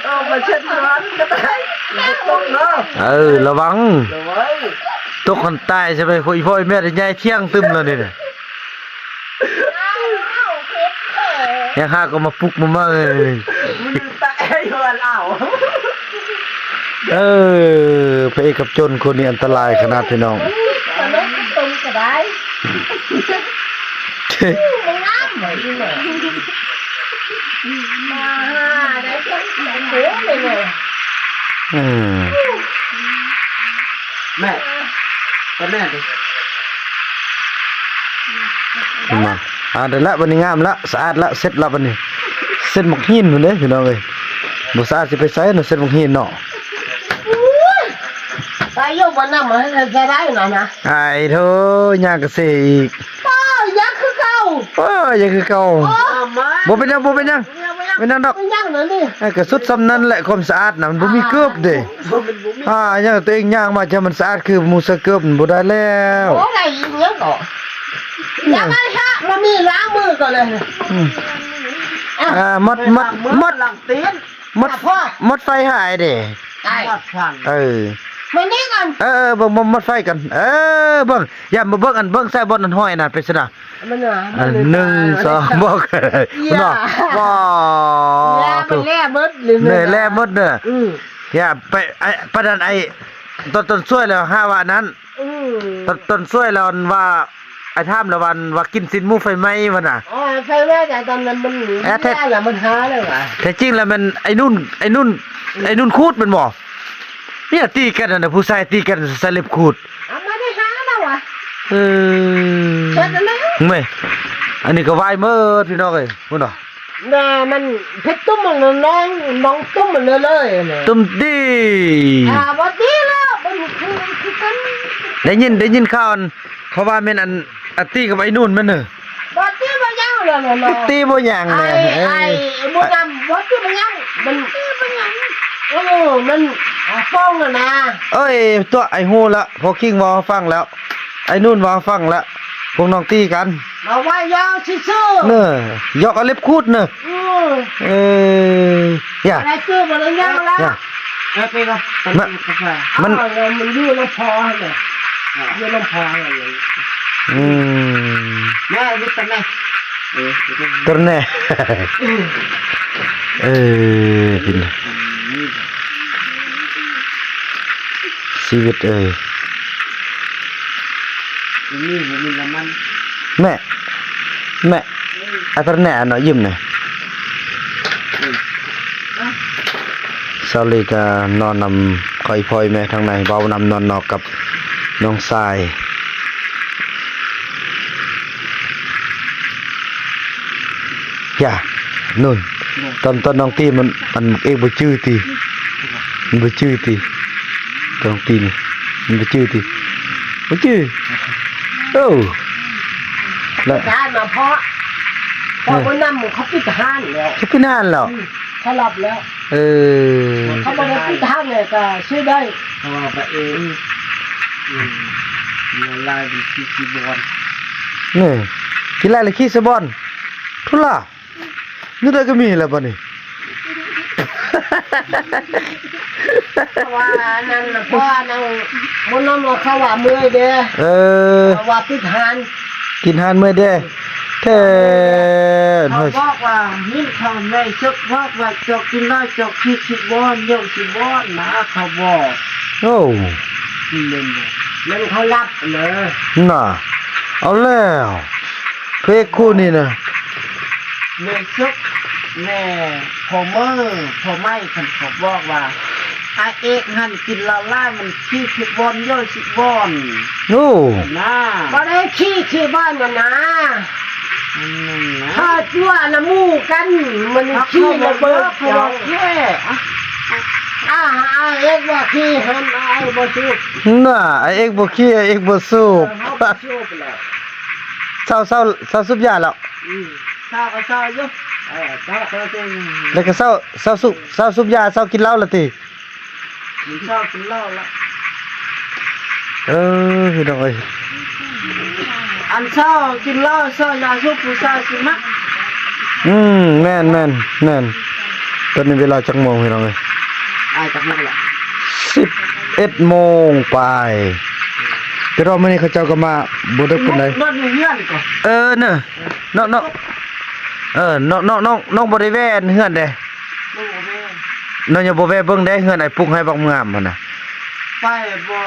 ເອົາມາເຊັດນ້ຳກໍໄດ້ ບໍ່ຕົກເນາະ ເອີ ລະວັງ ລະວັງ ຕົກຫັ້ນຕາຍຊະໄປ ອີ່ພໍ່ອີ່ແມ່ໄດ້ຍ້າຍຖຽງຕຶມແລ້ວນີ້ນະ ຍັງຫາກໍມາປຸກມາເມົາ ມັນຕາຍຢູ່ອັນເອົາ ເອີ ພະເອກກັບໂຈນຄົນນີ້ອັນຕະລາຍຂະໜາດ ພີ່ນ້ອງ. ເອີ ເອົາລົງຕົ້ມກໍໄດ້. ອືມ ແມ່ ໄປແມ່ ມາ ອ່າ ໄດ້ລະ ບັດນີ້ງາມລະ ສະອາດລະ ເຊັດລະ ບັດນີ້ ເຊັດໝາກຫີນພຸ້ນເດ້ ພີ່ນ້ອງເອີຍ ບໍ່ສະອາດຊິໄປໃສເນາະ ເຊັດໝາກຫີນເນາະ. ໄປຢູ່ບໍ່ນຳ ໃຫ້ຈະໄດ້ນະນະ ອ້າຍໂທ້ ຍ່າງກະເຊອີກ ປ້າ ຍັງຄືເກົ່າ ປ້າ ຍັງຄືເກົ່າ ໂອ້ ບໍ່ເປັນຫຍັງ ບໍ່ເປັນຫຍັງ ເປັນຫຍັງດອກ ເປັນຫຍັງນະນີ້ ເອີ ກະສຸດສ່ຳນັ້ນແຫຼະ ຄວາມສະອາດນະ ມັນບໍ່ມີເກີບເດ້ ອ່າ ຫຍັງຕົວເອງຍ່າງມາຈະມັນສະອາດຄືໝູ່ໃສ່ເກີບ ມັນບໍ່ໄດ້ແລ້ວ ບໍ່ໄດ້ອີ່ຫຍັງກໍ ຢ່າໄປຫາ ບໍ່ມີລ້າງມືກໍເລີຍ ອືມ ອ່າ ໝົດ ໝົດ ໝົດ ໝົດ ໝົດໄຟໃຫ້ອ້າຍເດ້ ເອີ ມານີ້ກ່ອນ ເອີ ເບິ່ງ ເບິ່ງໝົດໄຟກ່ອນ ເອີ ເບິ່ງ ຢ່າມາເບິ່ງ ອັນເບິ່ງໃສ່ບ່ອນອັນຫ້ອຍນັ້ນ ເປັນຊັ້ນນະ ອັນໜຶ່ງ ສອງ ບໍ່ ເນາະ ວ້າ ມັນແລ່ໝົດເລີຍ ແລ່ໝົດເດີ ອືມ ຢ່າໄປ ປານນັ້ນ ໄອ້ ຕອນ ຕອນຊ່ວຍແລ້ວຫາວ່າອັນນັ້ນ ອືມ ຕອນ ຕອນຊ່ວຍແລ້ວວ່າ ອ້າຍຖາມລະວັນວ່າກິນຊີ້ນໝູໄຟໄໝ້ວ່ານະ ອໍ ໄຟໄໝ້ ແຕ່ຕອນນັ້ນມັນ ແທ້ ແທ້ຈິງແລ້ວແມ່ນໄອ້ນຸ່ນ ໄອ້ນຸ່ນ ໄອ້ນຸ່ນຂູດແມ່ນບໍ່? ເມຍຕີກັນຫັ້ນນະ ຜູ້ຊາຍຕີກັນໃສ່ເລັບຂູດ ເອົາມາໄດ້ຫາແລ້ວຫວາ ເອີ ເຮັດອັນນັ້ນ ແມ່ ອັນນີ້ກໍວາຍໝົດ ພີ່ນ້ອງເອີຍ ພຸ້ນເນາະ. ນະ ມັນເພັດຕຸ້ມ ມັນນອງ ນອງຕຸ້ມ ມັນເລີຍ ຕຸ້ມດີ ອ່າ ບໍ່ດີແລ້ວ ມັນຄື ຄືກັນ ໄດ້ຍິນ ໄດ້ຍິນຂ່າວ ເຂົາວ່າແມ່ນອັນ ອາ ຕີກັບໄອ້ນູນແມ່ນເນີ ບໍ່ຕີບໍ່ຫຍັງແລ້ວເນາະ ຕີບໍ່ຫຍັງ ໄອ້ ເອີ ໄອ້ບຸນນຳ ບໍ່ຕີບໍ່ຫຍັງ ມັນ ເອີ ມັນ ອ່າ ຟ້ອງຫັ້ນນະ ເອີຍ ຕົວະ ໄອ້ຮູ້ລະ ພໍ່ຄິງເວົ້າໃຫ້ຟັງແລ້ວ ໄອ້ນູນເວົ້າໃຫ້ຟັງແລ້ວ ພວກນ້ອງຕີກັນ ເວົ້າວ່າຢອກຊື່ໆ ເນີ ຢອກເອົາເລັບຂູດເນີ ອືມ ເອີ ຢ່າ ໄດ້ຊື້ບໍ່ໄດ້ຫຍັງລະ ຢ່າ ເອີ ໄປກ່ອນ ມັນ ມັນ ມັນຢູ່ນຳພໍ່ຫັ້ນແຫຼະ ອ່າ ຢູ່ນຳພໍ່ຫັ້ນແຫຼະ ອືມ ມາຢູ່ຕະແນ ເອີ ຕະແນ ເອີ ເອີ ເປັນ ຊີວິດເອີຍ ບໍ່ມີ ບໍ່ມີນ້ຳມັນ ແມ່ ແມ່ ອາ ຕະແນເນາະ ຢືມແດ່ ເອີ ຊາວລີກະນອນນຳຂ້ອຍພໍ່ອີ່ແມ່ທາງໃນ ເວົ້ານຳນອນນອກກັບນ້ອງຊາຍ ຢ່າ ນູນ ຕອນ ຕອນນ້ອງຕີມັນ ອັນເອກບໍ່ຈື່ຕິ ມັນບໍ່ຈື່ຕິ ຕອນນ້ອງຕີນີ້ ມັນບໍ່ຈື່ຕິ ບໍ່ຈື່ ໂອ້ ລະ ໄດ້ມາເພາະ ເພາະ ເອີ ບໍ່ນຳ ເຂົາປິດຮ້ານແລ້ວ ເຂົາປິດຮ້ານແລ້ວ ອືມ ເຂົາລັບແລ້ວ ເອີ ເຂົາບໍ່ໄດ້ປິດຮ້ານແລ້ວກະຊື້ໄດ້ ເພາະວ່າປະເອງ ອືມ ລະລາຍເປັນຂີ້ ຂີ້ບ່ອນ ນີ້ ກິນຫຼາຍລະຂີ້ສະບ່ອນ ທຸລາ ຢູ່ໃດກະມີແລ້ວບາດນີ້ ເພາະວ່າອັນນັ້ນນະ ເພາະວ່ານາງບຸນນຳວ່າເຂົາວ່າເມື່ອຍເດ້ ເອີ ເຂົາວ່າປິດຮ້ານ ປິດຮ້ານເມື່ອຍເດ້ ແທ້ ເຂົາບອກວ່າ ຍິນເຂົາແມ່ເສິກບອກວ່າ ເຈົ້າກິນຫຼາຍເຈົ້າຂີ້ຂີ້ບ່ອນ ເຍົາຂີ້ບ່ອນນະ ເຂົາບອກ ໂອ້ ແມ່ນບໍ່ ແມ່ນເຂົາລັບເລີຍ ນະ ເອົາແລ້ວ ພະເອກຄູ່ນີ້ນະ ແມ່ເສິກ ແມ່ພໍ່ເມີ ພໍ່ໄມ້ ຄັນເຂົາບອກວ່າ ອາເອກຫັ້ນກິນເຫຼົ້າຫຼາຍ ມັນຂີ້ຂີ້ບ່ອນ ເຍົາຂີ້ບ່ອນ ໂອ້ ນະ ບໍ່ໄດ້ຂີ້ຂີ້ບ່ອນນະນະ ອືມ ນະ ເຂົາຕົວະນະໝູກັນ ມັນຂີ້ລະເບີດ ເຂົາບອກແທ້ ອາ ອາເອກວ່າຂີ້ຫັ້ນ ອາເອກບໍ່ສູບ ນະ ອາເອກບໍ່ຂີ້ ອາເອກບໍ່ສູບ ເອີ ເຮົາບໍ່ສູບແລ້ວ ເຊົາ ເຊົາ ເຊົາສູບຢາແລ້ວ ອືມ ເຊົາກະເຊົາຢູ່ ເອີ ເຊົາກະເຊົາ ແລ້ວກະເຊົາ ເຊົາສູບ ເຊົາສູບຢາ ເຊົາກິນເຫຼົ້າລະຕິ ມັນເຊົາກິນເຫຼົ້າລະ ເອີ ພີ່ນ້ອງເອີຍ ອັນເຊົາກິນເຫຼົ້າ ເຊົາຢາສູບ ຜູ້ຊາຍຊິມັກ ອືມ ແມ່ນ ແມ່ນ ແມ່ນ ຕອນນີ້ເວລາຈັກໂມງພີ່ນ້ອງເອີຍ ອ້າຍ ຈັກໂມງລະ ສິບເອັດໂມງປາຍ ແຕ່ວ່າມື້ນີ້ເຂົາເຈົ້າກະມາບໍ່ເດິກປານໃດ ນອນຢູ່ເຮືອນກໍ ເອີ ເນາະ ເນາະ ເນາະ ເອີ ນ້ອງ ນ້ອງ ນ້ອງ ນ້ອງບໍ່ໄດ້ແວ່ເຮືອນເດ້ ນ້ອງບໍ່ແວ່ ນ້ອງຍັງບໍ່ແວ່ເບິ່ງເດ້ ເຮືອນອ້າຍປຸກໃຫ້ບັກງາມຫັ້ນນະ ໄປບໍ່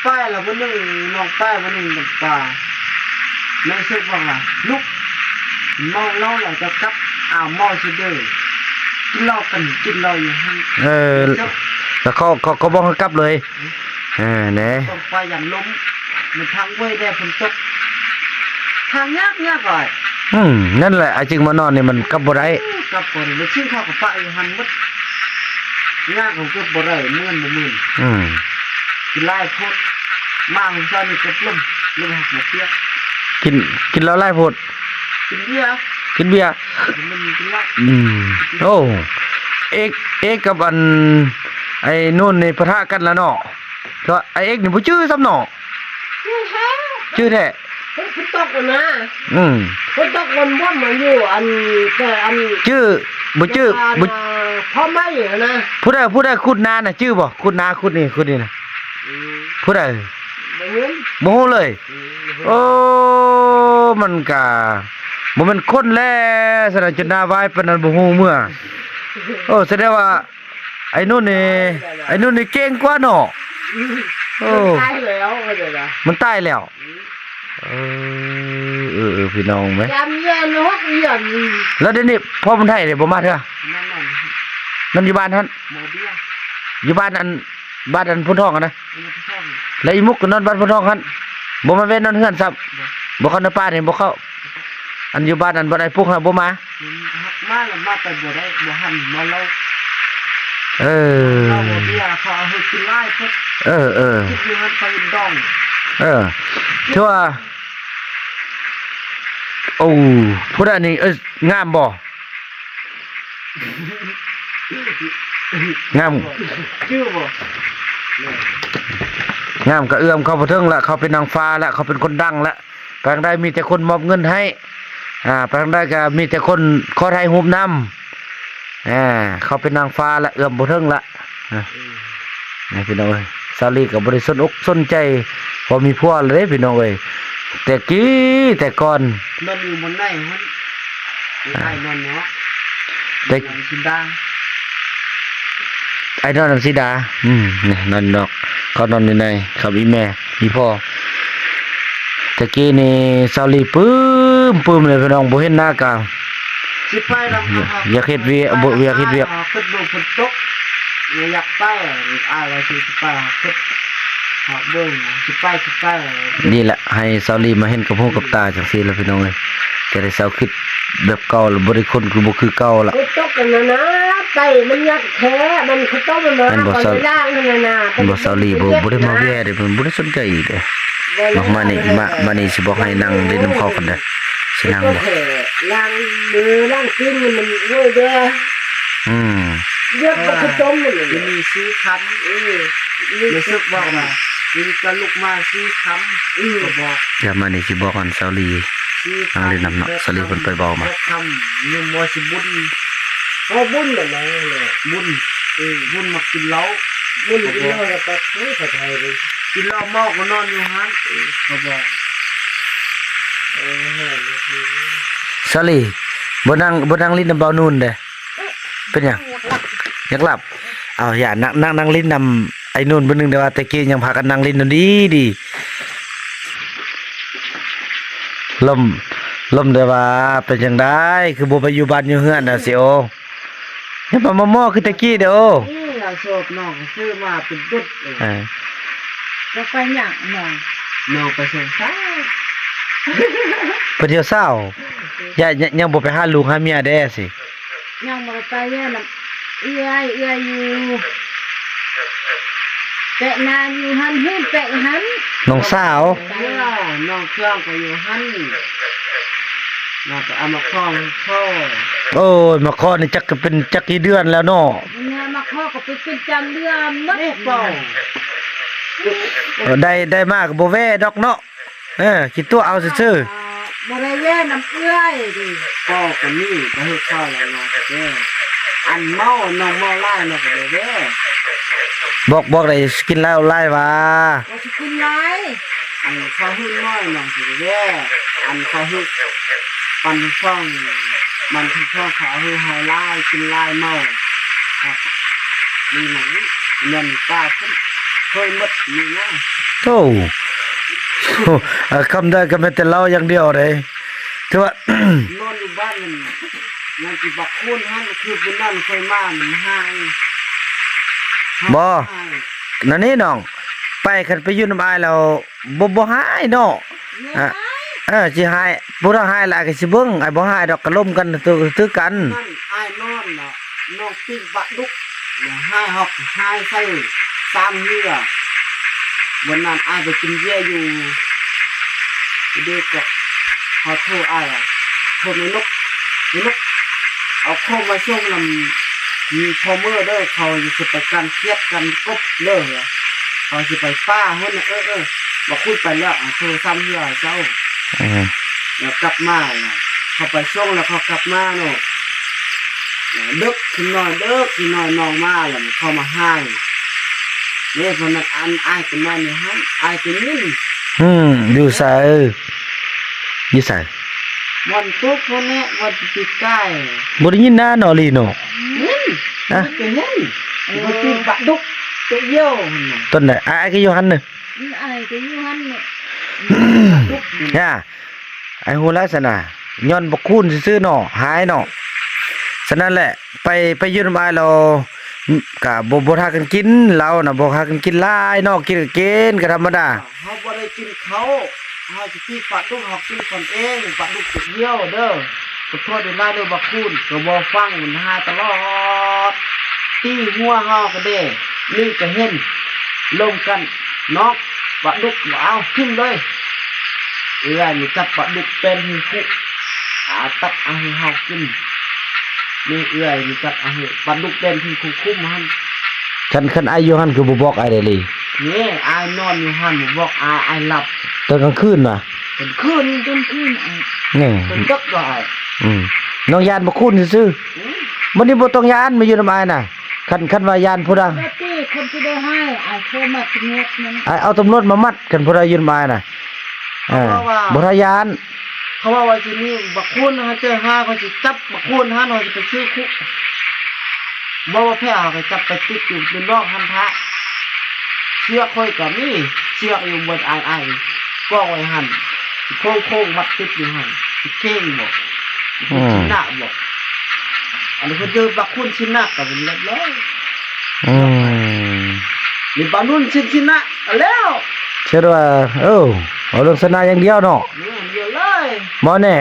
ໄປລະມື້ໜຶ່ງ ນ້ອງໄປມື້ໜຶ່ງນຳປ້າ ແມ່ເສິກບອກວ່າ ລຸກ ເມົາເຫຼົ້າແລ້ວຈະກັບ ອາວ ເມົາຊະເດີ ກິນເຫຼົ້າກັນ ກິນເຫຼົ້າຢູ່ຫັ້ນ ເອີ ແລ້ວເຂົາ ເຂົາ ເຂົາບອກໃຫ້ກັບເລີຍ ເອີ ແນ່ ຕ້ອງໄປຢ້ານລົມ ມັນທາງເວີຍແດ່ຝົນຕົກ ທາງຍາກໆ ອາຍ ອືມ ນັ້ນແຫຼະ ອາຍຈຶ່ງມານອນນີ້ມັນກັບບໍ່ໄດ້ ກັບບໍ່ໄດ້ ແລ້ວຊິເຂົາກະປະຢູ່ຫັ້ນໝົດ ຍາກເຂົາເກັບບໍ່ໄດ້ ເມື່ອນບໍ່ມື່ນ ອືມ ກິນຫຼາຍໂພດ ມາມື້ເຊົ້ານີ້ເກັບລົມ ລົມຫັກໝາກເປຍກ ກິນ ກິນເຫຼົ້າຫຼາຍໂພດ ກິນເບຍ ກິນເບຍ ກິນລົມກິນເຫຼົ້າ ອືມ ໂອ້ ເອກ ເອກກັບອັນ ໄອ້ນູນນີ້ປະທະກັນລະເນາະ ແຕ່ວ່າອ້າຍເອກນີ້ບໍ່ຈື່ຊ້ຳເນາະ ຈື່ແທ້ ຝົນ ຝົນຕົກຫັ້ນນະ ອືມ ຝົນຕົກມັນບໍ່ມາຢູ່ ອັນ ແຕ່ອັນ ຈື່ ບໍ່ຈື່ ອັນ ບໍ່ ພໍ່ໄມ້ຫັ້ນນະ ຜູ້ໃດ ຜູ້ໃດຂຸດນານະ ຈື່ບໍ່? ຂຸດນາ ຂຸດນີ້ ຂຸດນີ້ນະ ອືມ ຜູ້ໃດ? ບໍ່ຮູ້ ບໍ່ຮູ້ເລີຍ ອືມ ໂອ້ ມັນກະບໍ່ແມ່ນຄົນແລ້ວ ສະນັ້ນ ຈົນໜ້າວາຍປານນັ້ນ ບໍ່ຮູ້ເມື່ອ ໂອ້ ສະແດງວ່າ ໄອ້ນຸ່ນນີ້ ໄອ້ນຸ່ນນີ້ເກັ່ງກວ່າເນາະ ອືມ ໂອ້ ມັນຕາຍແລ້ວ ມັນຕາຍແລ້ວ ອືມ ເອີ ເອີ ເອີ ພີ່ນ້ອງເອີຍ ຈຳເອີຍນະ ຮອດເອີຍນະ ແລ້ວດຽວນີ້ພໍ່ບຸນໄທເດ ບໍ່ມາເທື່ອ ນອນ ນອນຢູ່ບ້ານຫັ້ນ ບໍ່ເບຍ ຢູ່ບ້ານອັນ ບ້ານອັນໂພນທອງຫັ້ນນະ ເອີ ໂພນທອງ ແລ້ວອີ່ມຸກກໍນອນບ້ານໂພນທອງຫັ້ນ ບໍ່ມາແວ່ນອນເຮືອນຊ້ຳ ບໍ່ ບໍ່ເຂົ້າໃນປ່ານີ້ ບໍ່ເຂົ້າ ອັນຢູ່ບ້ານອັນບ່ອນອ້າຍປຸກຫັ້ນບໍ່ມາ? ມາແລ້ວ ມາແຕ່ບໍ່ໄດ້ ບໍ່ທັນມາເລົ່າ. ເອີ ເຮົາບໍ່ເບຍ ເຂົາເອົາເຮົາກິນຫຼາຍເພິ່ນ. ເອີ ເອີ ກິນຢູ່ຫັ້ນໄປດອງ. ເອີ ຖືວ່າ ໂອ້ ຜູ້ໃດນີ້ ເອີ ງາມບໍ່? ງາມ ຈື່ບໍ່? ງາມກະເອື້ອມເຂົ້າບໍ່ເຖິງລະ ເຂົາເປັນນາງຟ້າລະ ເຂົາເປັນຄົນດັງລະ. ໄປທາງໃດມີແຕ່ຄົນມອບເງິນໃຫ້ ອ່າ ໄປທາງໃດກະມີແຕ່ຄົນຂໍຖ່າຍຮູບນຳ. ອ່າ ເຂົາເປັນນາງຟ້າລະ ເອື້ອມບໍ່ເຖິງລະ. ອ່າ ນີ້ພີ່ນ້ອງເອີຍ ສາວລີກໍບໍ່ໄດ້ສົນອົກສົນໃຈ ເພາະມີຜົວແລ້ວເດ້ພີ່ນ້ອງເອີຍ. ແຕ່ກີ້ແຕ່ກ່ອນ ນອນຢູ່ບ່ອນໃດຫັ້ນ? ອ້າຍນອນເນາະ ແຕ່ ນອນຊິນດາ ອ້າຍນອນນຳສີດາ. ອືມ ນີ້ນອນນອກ ເຂົານອນຢູ່ໃນ ເຂົາມີແມ່ມີພໍ່. ແຕ່ກີ້ນີ້ສາວລີປຶ້ມປຶ້ມເລີຍພີ່ນ້ອງ ບໍ່ເຫັນໜ້າກະ ຊິໄປນຳ ຢາກເຮັດວຽກ ບໍ່ ຢາກເຮັດວຽກ. ເພິ່ນບໍ່ ເພິ່ນຕົກ ບໍ່ຢາກໄປ. ອ້າຍວ່າຊິໄປ ເພິ່ນຫາເບິ່ງ ຊິໄປ ຊິໄປ. ນີ້ແຫຼະ ໃຫ້ສາວລີມາເຫັນກັບຫູກັບຕາຈັ່ງຊີ້ລະພີ່ນ້ອງເອີຍ ຈະໄດ້ເຊົາຄິດແບບເກົ່າລະ ບໍ່ໄດ້ຄົນຄື ບໍ່ຄືເກົ່າລະ. ຕົກກັນນະນາ ໄປມັນຍັດແທ້ ມັນຄືຕ້ອງມາ ແມ່ນບໍ່ ສາວ ເຂົາໄດ້ລ້າງຫັ້ນນະນາ. ແມ່ນບໍ່ ສາວລີ ບໍ່ ບໍ່ໄດ້ມາແວ່ເດ້ ເພິ່ນບໍ່ໄດ້ສົນໃຈອີກເດ້. ມາ ມານີ້ ມາ ມານີ້ຊິບອກໃຫ້ນັ່ງຫຼິ້ນນຳເຂົາກັນເດີ ຊິນັ່ງບໍ່? ລ້າງມືລ້າງຕີນມັນໂອ້ຍເດີ. ອືມ ເລືອດມັນຄືຕົ້ມມັນນີ້ ມີສີ່ຄຳ. ເອີ ຮູ້ສຶກບອກວ່າມີກະລຸກມາສີ່ຄຳ. ອືມ ກໍບອກ ດຽວມານີ້ຊິບອກອັນສາວລີ ນັ່ງຫຼິ້ນນຳເນາະ ສາວລີເພິ່ນໄປເວົ້າມາ. ຄຳຍັງບໍ່ຊິບຸນ ເວົ້າບຸນແລ້ວນະ ບຸນ. ເອີ ບຸນມັກກິນເຫຼົ້າ ບຸນກິນເຫຼົ້າແລ້ວກໍເຂົ້າໄທເລີຍ ກິນເຫຼົ້າເມົາກໍນອນຢູ່ຫັ້ນ. ເອີ ເຂົາບອກ. ເອີ ສາລີ ບໍ່ນັ່ງ ບໍ່ນັ່ງຫຼິ້ນນຳບ່າວນູນເດ້? ເປັນຫຍັງ? ຢາກຫຼັບ. ເອົາ ຢ່ານັ່ງ ນັ່ງ ນັ່ງຫຼິ້ນນຳອ້າຍນູນເບິ່ງໜຶ່ງເດ້ ວ່າແຕ່ກີ້ຍັງພາກັນນັ່ງຫຼິ້ນຢູ່ດີໆ. ລົມ ລົມແຕ່ວ່າເປັນຈັ່ງໃດ ຄືບໍ່ໄປຢູ່ບ້ານຢູ່ເຮືອນນະຊິໂອ? ຢ່າມາມໍ່ໆຄືແຕ່ກີ້ເດີໂອ. ນີ້ລະໂສດນ້ອງຊື້ມາເປັນດຸດເອີຍ. ເອີ ຈະໄປຫຍັງນ້ອງ? ນ້ອງໄປສ່ຽວຊາວ ໄປທ່ຽວຊາວ. ຢ່າ ຍັງ ຍັງບໍ່ໄປຫາລູກຫາເມຍເດ້ຊິ? ຍັງບໍ່ໄດ້ໄປແລ້ວນຳເອື້ອຍ ເອື້ອຍຢູ່ແປະນາຢູ່ຫັ້ນ ເຮືອນແປະຫັ້ນ ນ້ອງສາວ. ເອີ ນ້ອງເຄື່ອງກໍຢູ່ຫັ້ນ ມາກໍເອົາມາຂອງເຂົາ. ໂອ້ຍ ມາຂໍນີ້ຈັກເປັນຈັກກີ່ເດືອນແລ້ວເນາະ. ມາຂໍກໍເປັນ ເປັນຈັນເດືອນໝົດ. ໄດ້ ໄດ້ມາກໍບໍ່ແວ່ດອກເນາະ. ເອີ ຄິດຕົວະເອົາຊື່ໆ. ບໍ່ໄດ້ແວ່ນຳເອື້ອຍເດ້. ເວົ້າກັນນີ້ ບໍ່ເຮັດເຂົ້າແລ້ວນະເດີ. ອັນເມົາ ນ້ອງເມົາຫຼາຍເນາະ ກໍບໍ່ແວ່. ບອກ ບອກໄດ້ ຊິກິນເຫຼົ້າຫຼາຍຫວາ? ບໍ່ຊິກິນຫຼາຍ. ອັນເຂົາຫຶງນ້ອຍນ້ອງຊິແວ່. ອັນເຂົາຫຶງ ປັນທອງ ມັນທອງ ເຂົາຫຶງເຮົາຫຼາຍ ກິນຫຼາຍເມົາ. ນີ້ນະ ແມ່ນຕາເພິ່ນເຄີຍໝົດນີ້ນະ. ໂອ້ ເອີ ຄຳໃດກໍແມ່ນແຕ່ເຫຼົ້າຢ່າງດຽວເດ້. ຖືວ່ານອນຢູ່ບ້ານນັ້ນ ຍັງຊິບັກຄູນຫັ້ນ ຄືມື້ນັ້ນຂ້ອຍມາມັນຫາຍ. ບໍ່ ນັ້ນນີ້ນ້ອງ ໄປ ຄັນໄປຢູ່ນຳອ້າຍແລ້ວ ບໍ່ ບໍ່ຫາຍເນາະ. ເອີ ຊິຫາຍ ຜູ້ເຖົ້າຫາຍລະ ອ້າຍກໍຊິເບິ່ງ. ອ້າຍບໍ່ຫາຍດອກ ກໍລົມກັນ ຖື ຖືກັນ. ນັ້ນອ້າຍນອນນະ ນ້ອງປີ້ງປາດຸກ ແລ້ວຫາຍຮອກຫາຍໃສ່ສາມເຮືອ. ວັນນັ້ນອ້າຍໄປກິນເບຍຢູ່ ເດັກກໍເຂົາໂທອ້າຍວ່າ ໂທແມ່ນົກ ແມ່ນົກ ເອົາຂອງມາສົ່ງນຳພໍ່ເມີເດີ ເຂົາຊິໄປກັນຂຽດກັນກົບເດີ ເຂົາຊິໄປປ່າພຸ້ນ. ເອີ ເອີ ບັກຄຸນໄປແລ້ວ ໂທສາມເທື່ອເຈົ້າ. ອືມ ແລ້ວກັບມາ ເຂົາໄປສົ່ງແລ້ວເຂົາກັບມາເນາະ. ເດິກຂຶ້ນໜ້ອຍ ເດິກຂຶ້ນໜ້ອຍ ນ້ອງມາແລ້ວເຂົາມາຫາຍເດ້. ເພາະນັ້ນອັນອ້າຍກໍນອນຢູ່ຫັ້ນ ອ້າຍກໍຍິນ. ອືມ ຢູ່ໃສ? ຢູ່ໃສ? ບ່ອນຕົກພຸ້ນແຫຼະ ບ່ອນປີກາຍ. ບໍ່ໄດ້ຍິນນາເນາະ ລີເນາະ. ຍິນ ອະ ກໍເຫັນ ເອີ ມັນປີປາດຸກຕົວດຽວຫັ້ນນະ. ຕອນໃດ? ອ້າຍກໍຢູ່ຫັ້ນເນາະ. ອ້າຍກໍຢູ່ຫັ້ນເນາະ. ຫຍັງ? ອ້າຍຮູ້ແລ້ວຊັ້ນນະ ຍ້ອນບັກຄູນຊື່ໆເນາະ ຫາຍເນາະ. ສະນັ້ນແຫຼະ ໄປ ໄປຢູ່ນຳອ້າຍແລ້ວ ກະບໍ່ ບໍ່ພາກັນກິນ ເຫຼົ້ານະ ບໍ່ພາກັນກິນຫຼາຍເນາະ. ກິນກໍກິນກໍທຳມະດາ. ເຮົາບໍ່ໄດ້ກິນເຂົ້າ ເຮົາຊິປີ້ປາດຸກເຮົາກິນກ່ອນເອງ, ປາດຸກຈະຫ່ຽວເດີ. ຂໍໂທດຫຼາຍໆເດີບັກຄູນ, ກໍບໍ່ຟັງ, ມັນຫາຕະຫຼອດ, ຕີຫົວເຮົາກໍແດ່. ນີ້ກໍເຫັນ ລົມກັນເນາະ, ປາດຸກບໍ່ເອົາ, ຖິ້ມເລີຍ. ເອື້ອຍນີ້ຈັບປາດຸກເປັນຄືຄຸ, ອາ ຕັດເອົາໃຫ້ເຮົາກິນ. ນີ້ເອື້ອຍນີ້ຈັບເອົາໃຫ້ປາດຸກເປັນຄືຄຸ ຄຸມຫັ້ນ. ຄັນ ຄັນອ້າຍຢູ່ຫັ້ນຄືບໍ່ບອກອ້າຍໄດ້ເລີຍ? ນີ້ອ້າຍນອນຢູ່ຫັ້ນ ບໍ່ບອກອ້າຍ, ອ້າຍຫຼັບ. ຕອນກາງຄືນຫວາ? ກາງຄືນ, ກາງຄືນອ້າຍ. ນີ້ ເປັນເດັກວ່າອ້າຍ. ອືມ ນ້ອງຢ້ານບໍ່ຄູນຊື່ໆ. ອືມ ບັດນີ້ບໍ່ຕ້ອງຢ້ານ ມາຢູ່ນຳອ້າຍນະ. ຄັນ ຄັນວ່າຢ້ານຜູ້ໃດ ຄົນຊິໄດ້ໃຫ້ ອ້າຍໂທມັດຕຳຫຼວດນັ້ນ, ອ້າຍເອົາຕຳຫຼວດມາມັດ ຄັນຜູ້ໃດຢູ່ນຳອ້າຍນະ. ເອີ ບໍ່ຖ້າຢ້ານ. ເຂົາເວົ້າວ່າຊິມີບັກຄູນຫາເຈີຫາ, ເຂົາຊິຈັບບັກຄູນຫັ້ນ, ເຮົາຊິໄປຊື້ຄຸກ. ບໍ່ວ່າແພ້ ເຮົາກໍຈັບໄປຕິດຢູ່ນອກຫັ້ນທະ. ເຊືອກຂ້ອຍກໍມີ, ເຊືອກຢູ່ບ່ອນອ້າຍໆ ກອງໄວ້ຫັ້ນ, ໂຄ້ງໆ ມັດຕິດຢູ່ຫັ້ນ. ຊິເກັ່ງບໍ່? ອືມ ຊິໜັກບໍ່? ອັນນີ້ເພິ່ນເຈີບັກຄູນຊິໜັກກໍເປັນແບບນັ້ນ. ອືມ ນີ້ປານຸນຊິນຊິນະແລ້ວ. ເຊີດວ່າ ເອີ ເວົ້າເລື່ອງຊະນະຢ່າງດຽວເນາະ. ແມ່ນດຽວເລີຍ. ບໍ່ແນ່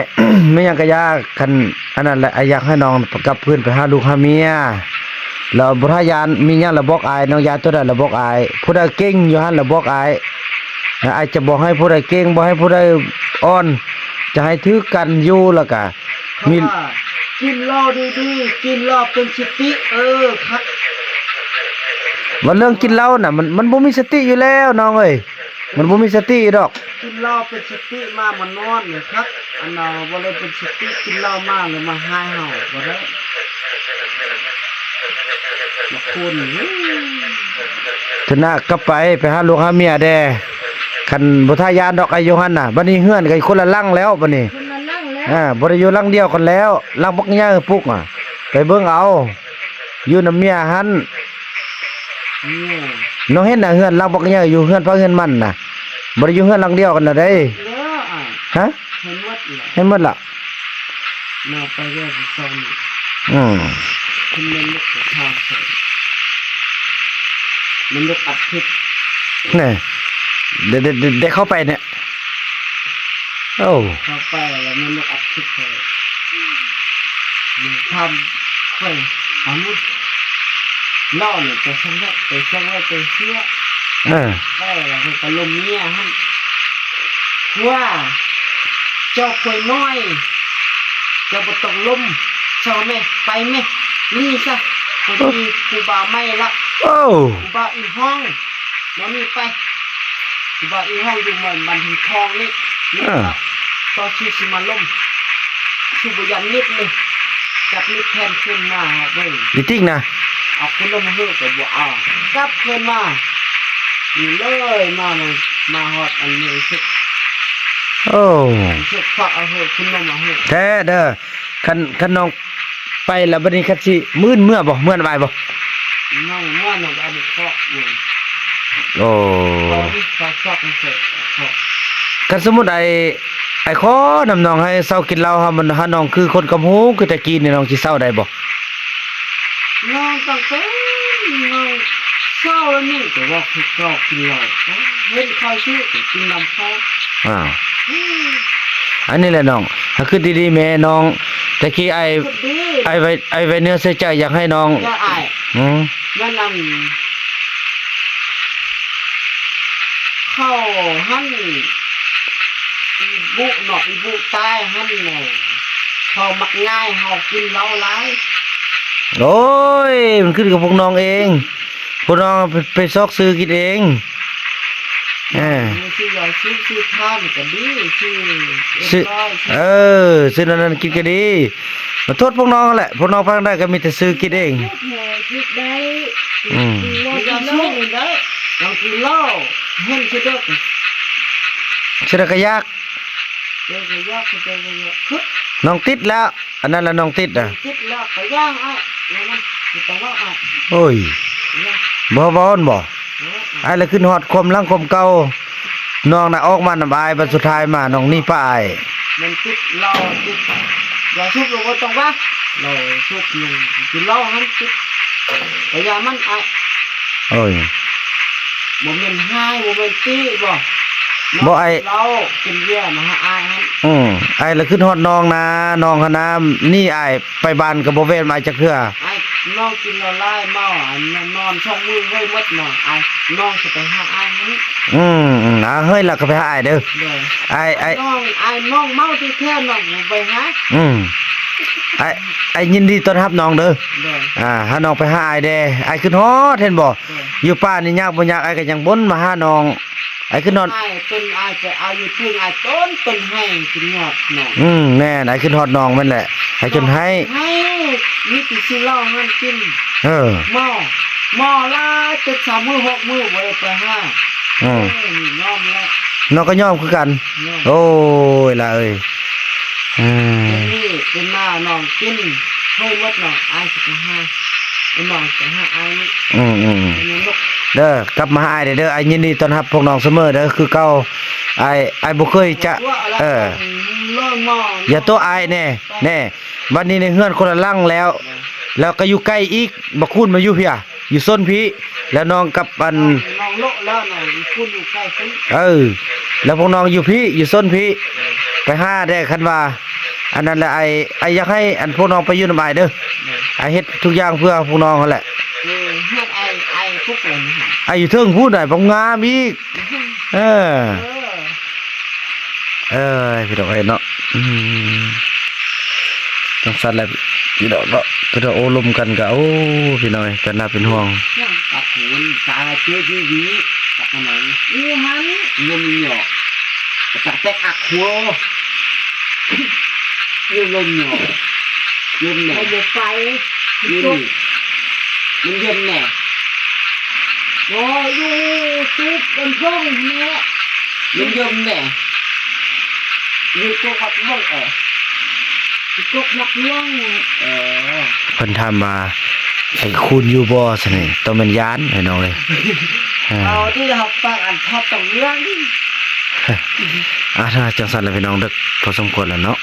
ແມ່ນຫຍັງກະຢ່າ, ຄັນອັນນັ້ນແຫຼະ ອ້າຍຢາກໃຫ້ນ້ອງກັບຄືນໄປຫາລູກຫາເມຍ. ແລ້ວບໍ່ຖ້າຢ້ານ, ມີຫຍັງລະບອກອ້າຍ, ນ້ອງຢ້ານຕົວໃດລະບອກອ້າຍ. ຜູ້ໃດເກັ່ງຢູ່ຫັ້ນລະບອກອ້າຍ. ອ້າຍຈະບໍ່ໃຫ້ຜູ້ໃດເກັ່ງ, ບໍ່ໃຫ້ຜູ້ໃດອ່ອນ, ຈະໃຫ້ຖືກກັນຢູ່. ແລ້ວກະ ມີ ເຂົາວ່າກິນເຫຼົ້າດີໆ ກິນເຫຼົ້າເປັນສະຕິ. ເອີ ຄັກ. ວ່າເລື່ອງກິນເຫຼົ້ານະ ມັນ ມັນບໍ່ມີສະຕິຢູ່ແລ້ວນ້ອງເອີຍ, ມັນບໍ່ມີສະຕິດອກ. ກິນເຫຼົ້າເປັນສະຕິມາມານອນນີ້ຄັກ. ອັນນ່າ ບໍ່ໄດ້ເປັນສະຕິ ກິນເຫຼົ້າມາແລ້ວມາຫາຍເຮົາບໍ່ໄດ້. ມາຄົນ ເທື່ອໜ້າກັບໄປ ໄປຫາລູກຫາເມຍແດ່. ຄັນບໍ່ທ່າຢ້ານດອກ ໄອ້ໂຍຮັນນະ. ບັດນີ້ເຮືອນກໍຄົນລະຫຼັງແລ້ວບັດນີ້. ຄົນລະຫຼັງແລ້ວ. ອ່າ ບໍ່ໄດ້ຢູ່ຫຼັງດຽວກັນແລ້ວ. ຫຼັງບັກໃຫຍ່ປຸກອະ ໄປເບິ່ງເອົາ ຢູ່ນຳເມຍຫັ້ນ. ອືມ ນ້ອງເຫັນນະ ເຮືອນຫຼັງບັກໃຫຍ່ ຢູ່ເຮືອນໃຜເຮືອນມັນນະ. ບໍ່ໄດ້ຢູ່ເຮືອນຫຼັງດຽວກັນນະເດ້. ແລ້ວ ຮະ? ເຫັນໝົດແລ້ວ ເຫັນໝົດລະ. ມາໄປແລ້ວສອງນີ້. ອືມ ເພິ່ນແມ່ນນົກກະທາງ ແມ່ນນົກອັດທິດ. ແນ່ ໄດ້ ໄດ້ ໄດ້ເຂົ້າໄປແນ່. ໂອ້ ເຂົ້າໄປແລ້ວແມ່ນນົກອັດທິດ. ເຂົາ ມັນທຳ ຂ້ອຍ ອັນນີ້ ເລົ່ານີ້ໄປຊະແລ້ວ ໄປຊະແລ້ວ ໄປເສຍ. ເອີ ໄປແລ້ວເພິ່ນກໍລົມເມຍຫັ້ນ ວ່າ ເຈົ້າຂ້ອຍນ້ອຍ ເຈົ້າບໍ່ຕ້ອງລົມ ເຊົາແມ້ ໄປແມ້ ໜີຊະ. ເພິ່ນມີຜູ້ບ່າວໃໝ່ລະ. ໂອ້ ຜູ້ບ່າວອີ່ຫ້ອງ ມານີ້ໄປ ຄືວ່າອີ່ຫ້ອງຢູ່ເມືອງບັນທຶງທອງນີ້ ເອີ ຕໍ່ສູ້ຊິມາລົມ ຊິບໍ່ຢ້ານມິດນີ້ ຈັບມິດແທນຄືນມາເບິ່ງ ອີຕິກນະ ເອົາຄຸນລົມມາເຮີກໍບໍ່ເອົາ ກັບຄືນມາ ນີ້ເລີຍມາ ມາຮອດອັນນີ້ສຸດ. ໂອ້ ສຸດຄວັກເອົາເຮີ ຄຸນລົມມາເຮີ ແທ້ເດີ. ຄັນ ຄັນນ້ອງໄປແລ້ວ ບັດນີ້ຄັນຊິມື້ອື່ນເມືອບໍ່? ເມືອນຳອ້າຍບໍ່? ນ້ອງເມືອນຳອ້າຍເຄາະ. ໂອ້ ຄັນສົມມຸດອ້າຍ ອ້າຍຂໍນຳນ້ອງໃຫ້ເຊົາກິນເຫຼົ້າ ຫາມັນ ຫານ້ອງຄືຄົນກຳຫູ ຄືແຕ່ກີ້ນີ້ ນ້ອງຊິເຊົາໄດ້ບໍ່? ນ້ອງຕັ້ງແຕ່ນ້ອງເຊົາແລ້ວນີ້ ແຕ່ວ່າຄືເກົ່າກິນເຫຼົ້າ ເຫັນເຂົາຊື້ກໍກິນນຳເຂົາ. ອ່າ ອັນນີ້ແຫຼະນ້ອງ ຖ້າຄິດດີໆແມ່ນ້ອງ ແຕ່ກີ້ອ້າຍ ຄິດດີ ອ້າຍໄວ້ ອ້າຍໄວ້ເນື້ອໃສ່ໃຈ ຢາກໃຫ້ນ້ອງ ຢ່າອ້າຍ ອືມ ມັນອັນ ເຂົາຫັ້ນ ອີບຸເນາະ ອີບຸຕາຍຫັ້ນ ເຂົາມັກງ່າຍເຮົາກິນເຫຼົ້າຫຼາຍ. ໂອ້ຍ ມັນຂຶ້ນກັບພວກນ້ອງເອງ ພວກນ້ອງໄປ ໄປຊອກຊື້ກິນເອງ. ເອີ ຊື້ຢາ ຊື້ ຊື້ທານກໍດີ ຊື້ ຊື້ ເອີ ຊື້ນັ້ນກິນກໍດີ. ມາໂທດພວກນ້ອງຫັ້ນແຫຼະ ພວກນ້ອງໄປທາງໃດກໍມີແຕ່ຊື້ກິນເອງ. ອືມ ຢາສູບນີ້ໄດ້ ບາງທີເຫຼົ້າເຫັນຊິເດີກ ຊິເດີກກໍຢາກ ເດີກກໍຢາກ ຊິເດີກກໍຢາກ ຄື ນ້ອງຕິດແລ້ວ. ອັນນັ້ນລະນ້ອງຕິດນະ ຕິດແລ້ວກໍຢ່າງອ້າຍ ຢ່າມັນ ບໍ່ຕ້ອງເວົ້າອ້າຍ. ໂອ້ຍ ບໍ່ເວົ້າຫັ້ນບໍ່? ເອີ ອ້າຍລະຄິດຮອດຄວາມຫຼັງຄວາມເກົ່າ. ນ້ອງນະອອກມານຳອ້າຍ ບັດສຸດທ້າຍມານ້ອງໜີປະອ້າຍ. ມັນຕິດເຫຼົ້າ ຕິດຢາສູບ ບໍ່ຕ້ອງວ່າ ເຫຼົ້າສູບ ກິນເຫຼົ້າຫັ້ນຕິດ ກໍຢ່າມັນອ້າຍ. ໂອ້ຍ ບໍ່ແມ່ນຮ້າຍ ບໍ່ແມ່ນຕີບໍ່ ບໍ່ ອ້າຍ ເຫຼົ້າກິນເບຍມາຫາອ້າຍຫັ້ນ. ອືມ ອ້າຍລະຄຶດຮອດນ້ອງນະ ນ້ອງຫັ້ນນະ. ນີ້ອ້າຍໄປບ້ານກໍບໍ່ແວ່ນອ້າຍຈັກເທື່ອ. ອ້າຍ ນ້ອງກິນເຫຼົ້າຫຼາຍ ເມົາ ອັນນອນສອງມື້ເຮີ້ຍໝົດເນາະ. ອ້າຍ ນ້ອງຊິໄປຫາອ້າຍຫັ້ນ. ອືມໆ ອາ ເຮີ້ຍລະກໍໄປຫາອ້າຍເດີ. ໂດຍ ອ້າຍ ອ້າຍ ນ້ອງ ອ້າຍ ນ້ອງເມົາແທ້ໆ ນ້ອງບໍ່ໄປຫາ. ອືມ ອ້າຍ ອ້າຍຍິນດີຕ້ອນຮັບນ້ອງເດີ. ໂດຍ ອາ ຫານ້ອງໄປຫາອ້າຍແດ່ ອ້າຍຄຶດຮອດ ເຫັນບໍ່? ໂດຍ ຢູ່ປ່ານີ້ຍາກບໍ່ຍາກ ອ້າຍກໍຍັງບົ່ນມາຫານ້ອງ. ອ້າຍຄຶດຮອດ ອ້າຍເພິ່ນ ອ້າຍໄປເອົາຢູ່ເທິງ ອ້າຍຕົ້ນເພິ່ນໄຫ້ກິນຍອດນ້ອງ. ອືມ ແມ່ນ ອ້າຍຄຶດຮອດນ້ອງແມ່ນແຫຼະ ໃຫ້ຈົນໄຫ້ ໄຫ້ ມີແຕ່ຊື້ເຫຼົ້າຫັ້ນກິນ. ເອີ ເມົາ ເມົາຫຼາຍເປັນສາມມື້ຫົກມື້ບໍ່ໄດ້ໄປຫາ. ອືມ ເອີ ນີ້ຍອມແລ້ວ ນ້ອງກໍຍອມຄືກັນ. ຍອມ ໂອ້ຍ ຫຼ້າເອີຍ ເອີ ເປັນນີ້ເປັນໜ້ານ້ອງກິນ ເຮີ້ຍໝົດນ້ອງ ອ້າຍຊິໄປຫາ ນ້ອງໄປຫາອ້າຍນີ້. ອືມໆ ເດີ ກັບມາຫາອ້າຍເດີ ອ້າຍຍິນດີຕ້ອນຮັບພວກນ້ອງສະເໝີເດີ ຄືເກົ່າ. ອ້າຍ ອ້າຍບໍ່ເຄີຍຈະ ເອີ ຢ່າຕົວະອ້າຍແດ່ ແນ່ ບັດນີ້ໃນເຮືອນຄົນລະຫຼັງແລ້ວ ແລ້ວກໍຢູ່ໃກ້ອີກ ບັກຄູນມາຢູ່ເພຍ ຢູ່ໂຊນພີ້ ແລ້ວນ້ອງກັບອັນ ນ້ອງໂລະແລ້ວນະ ຢູ່ພຸ້ນຢູ່ໃກ້ພຸ້ນ. ເອີ ແລ້ວພວກນ້ອງຢູ່ພີ້ ຢູ່ໂຊນພີ້ ໄປຫາແດ່ ຄັນວ່າອັນນັ້ນແຫຼະ. ອ້າຍ ອ້າຍຢາກໃຫ້ອັນພວກນ້ອງໄປຢູ່ນຳອ້າຍເດີ ອ້າຍເຮັດທຸກຢ່າງເພື່ອພວກນ້ອງຫັ້ນແຫຼະ. ເອີ ເຮືອນອ້າຍ ອ້າຍປຸກແລ້ວນະ ອ້າຍຢູ່ເທິງພຸ້ນ ອ້າຍບໍ່ງາມອີກ. ເອີ ເອີ ເອີຍ ພີ່ນ້ອງເອີຍເນາະ ອືມ ຈັ່ງຊັ້ນແຫຼະພີ່ນ້ອງເນາະ ຄືວ່າໂອ້ລົມກັນກະ ໂອ້ ພີ່ນ້ອງເອີຍ ກະໜ້າເປັນຫ່ວງ. ອັກໂຫ ຕາເຈີດີດີ ຕັກມາໜັງ ອີຫັ້ນ ລົມເນາະ ຕາແຕກອັກໂຫ ຢູ່ລົມເນາະ ເຢັນແນ່ ບໍ່ໄປ ຢູ່ນີ້ ມັນເຢັນແນ່. ບໍ່ ຢູ່ຕຶກບັນເທິງແຫຼະ ມັນເຢັນແນ່ ຢູ່ກົກບັກມ່ວງ ເອີ ຢູ່ກົກບັກມ່ວງ. ເອີ ເພິ່ນຖາມວ່າ ໄອ້ຄູນຢູ່ບໍ່ ຊັ້ນນີ້ ຕ້ອງແມ່ນຢ້ານ ພີ່ນ້ອງເອີຍ. ເອົາ ເອົາ ທີ່ເຮົາປາກອັນທອດຕ້ອງເລື່ອງ. ອ່າ ຖ້າຈັ່ງຊັ້ນລະ ພີ່ນ້ອງ ເດິກພໍສົມຄວນລະເນາະ.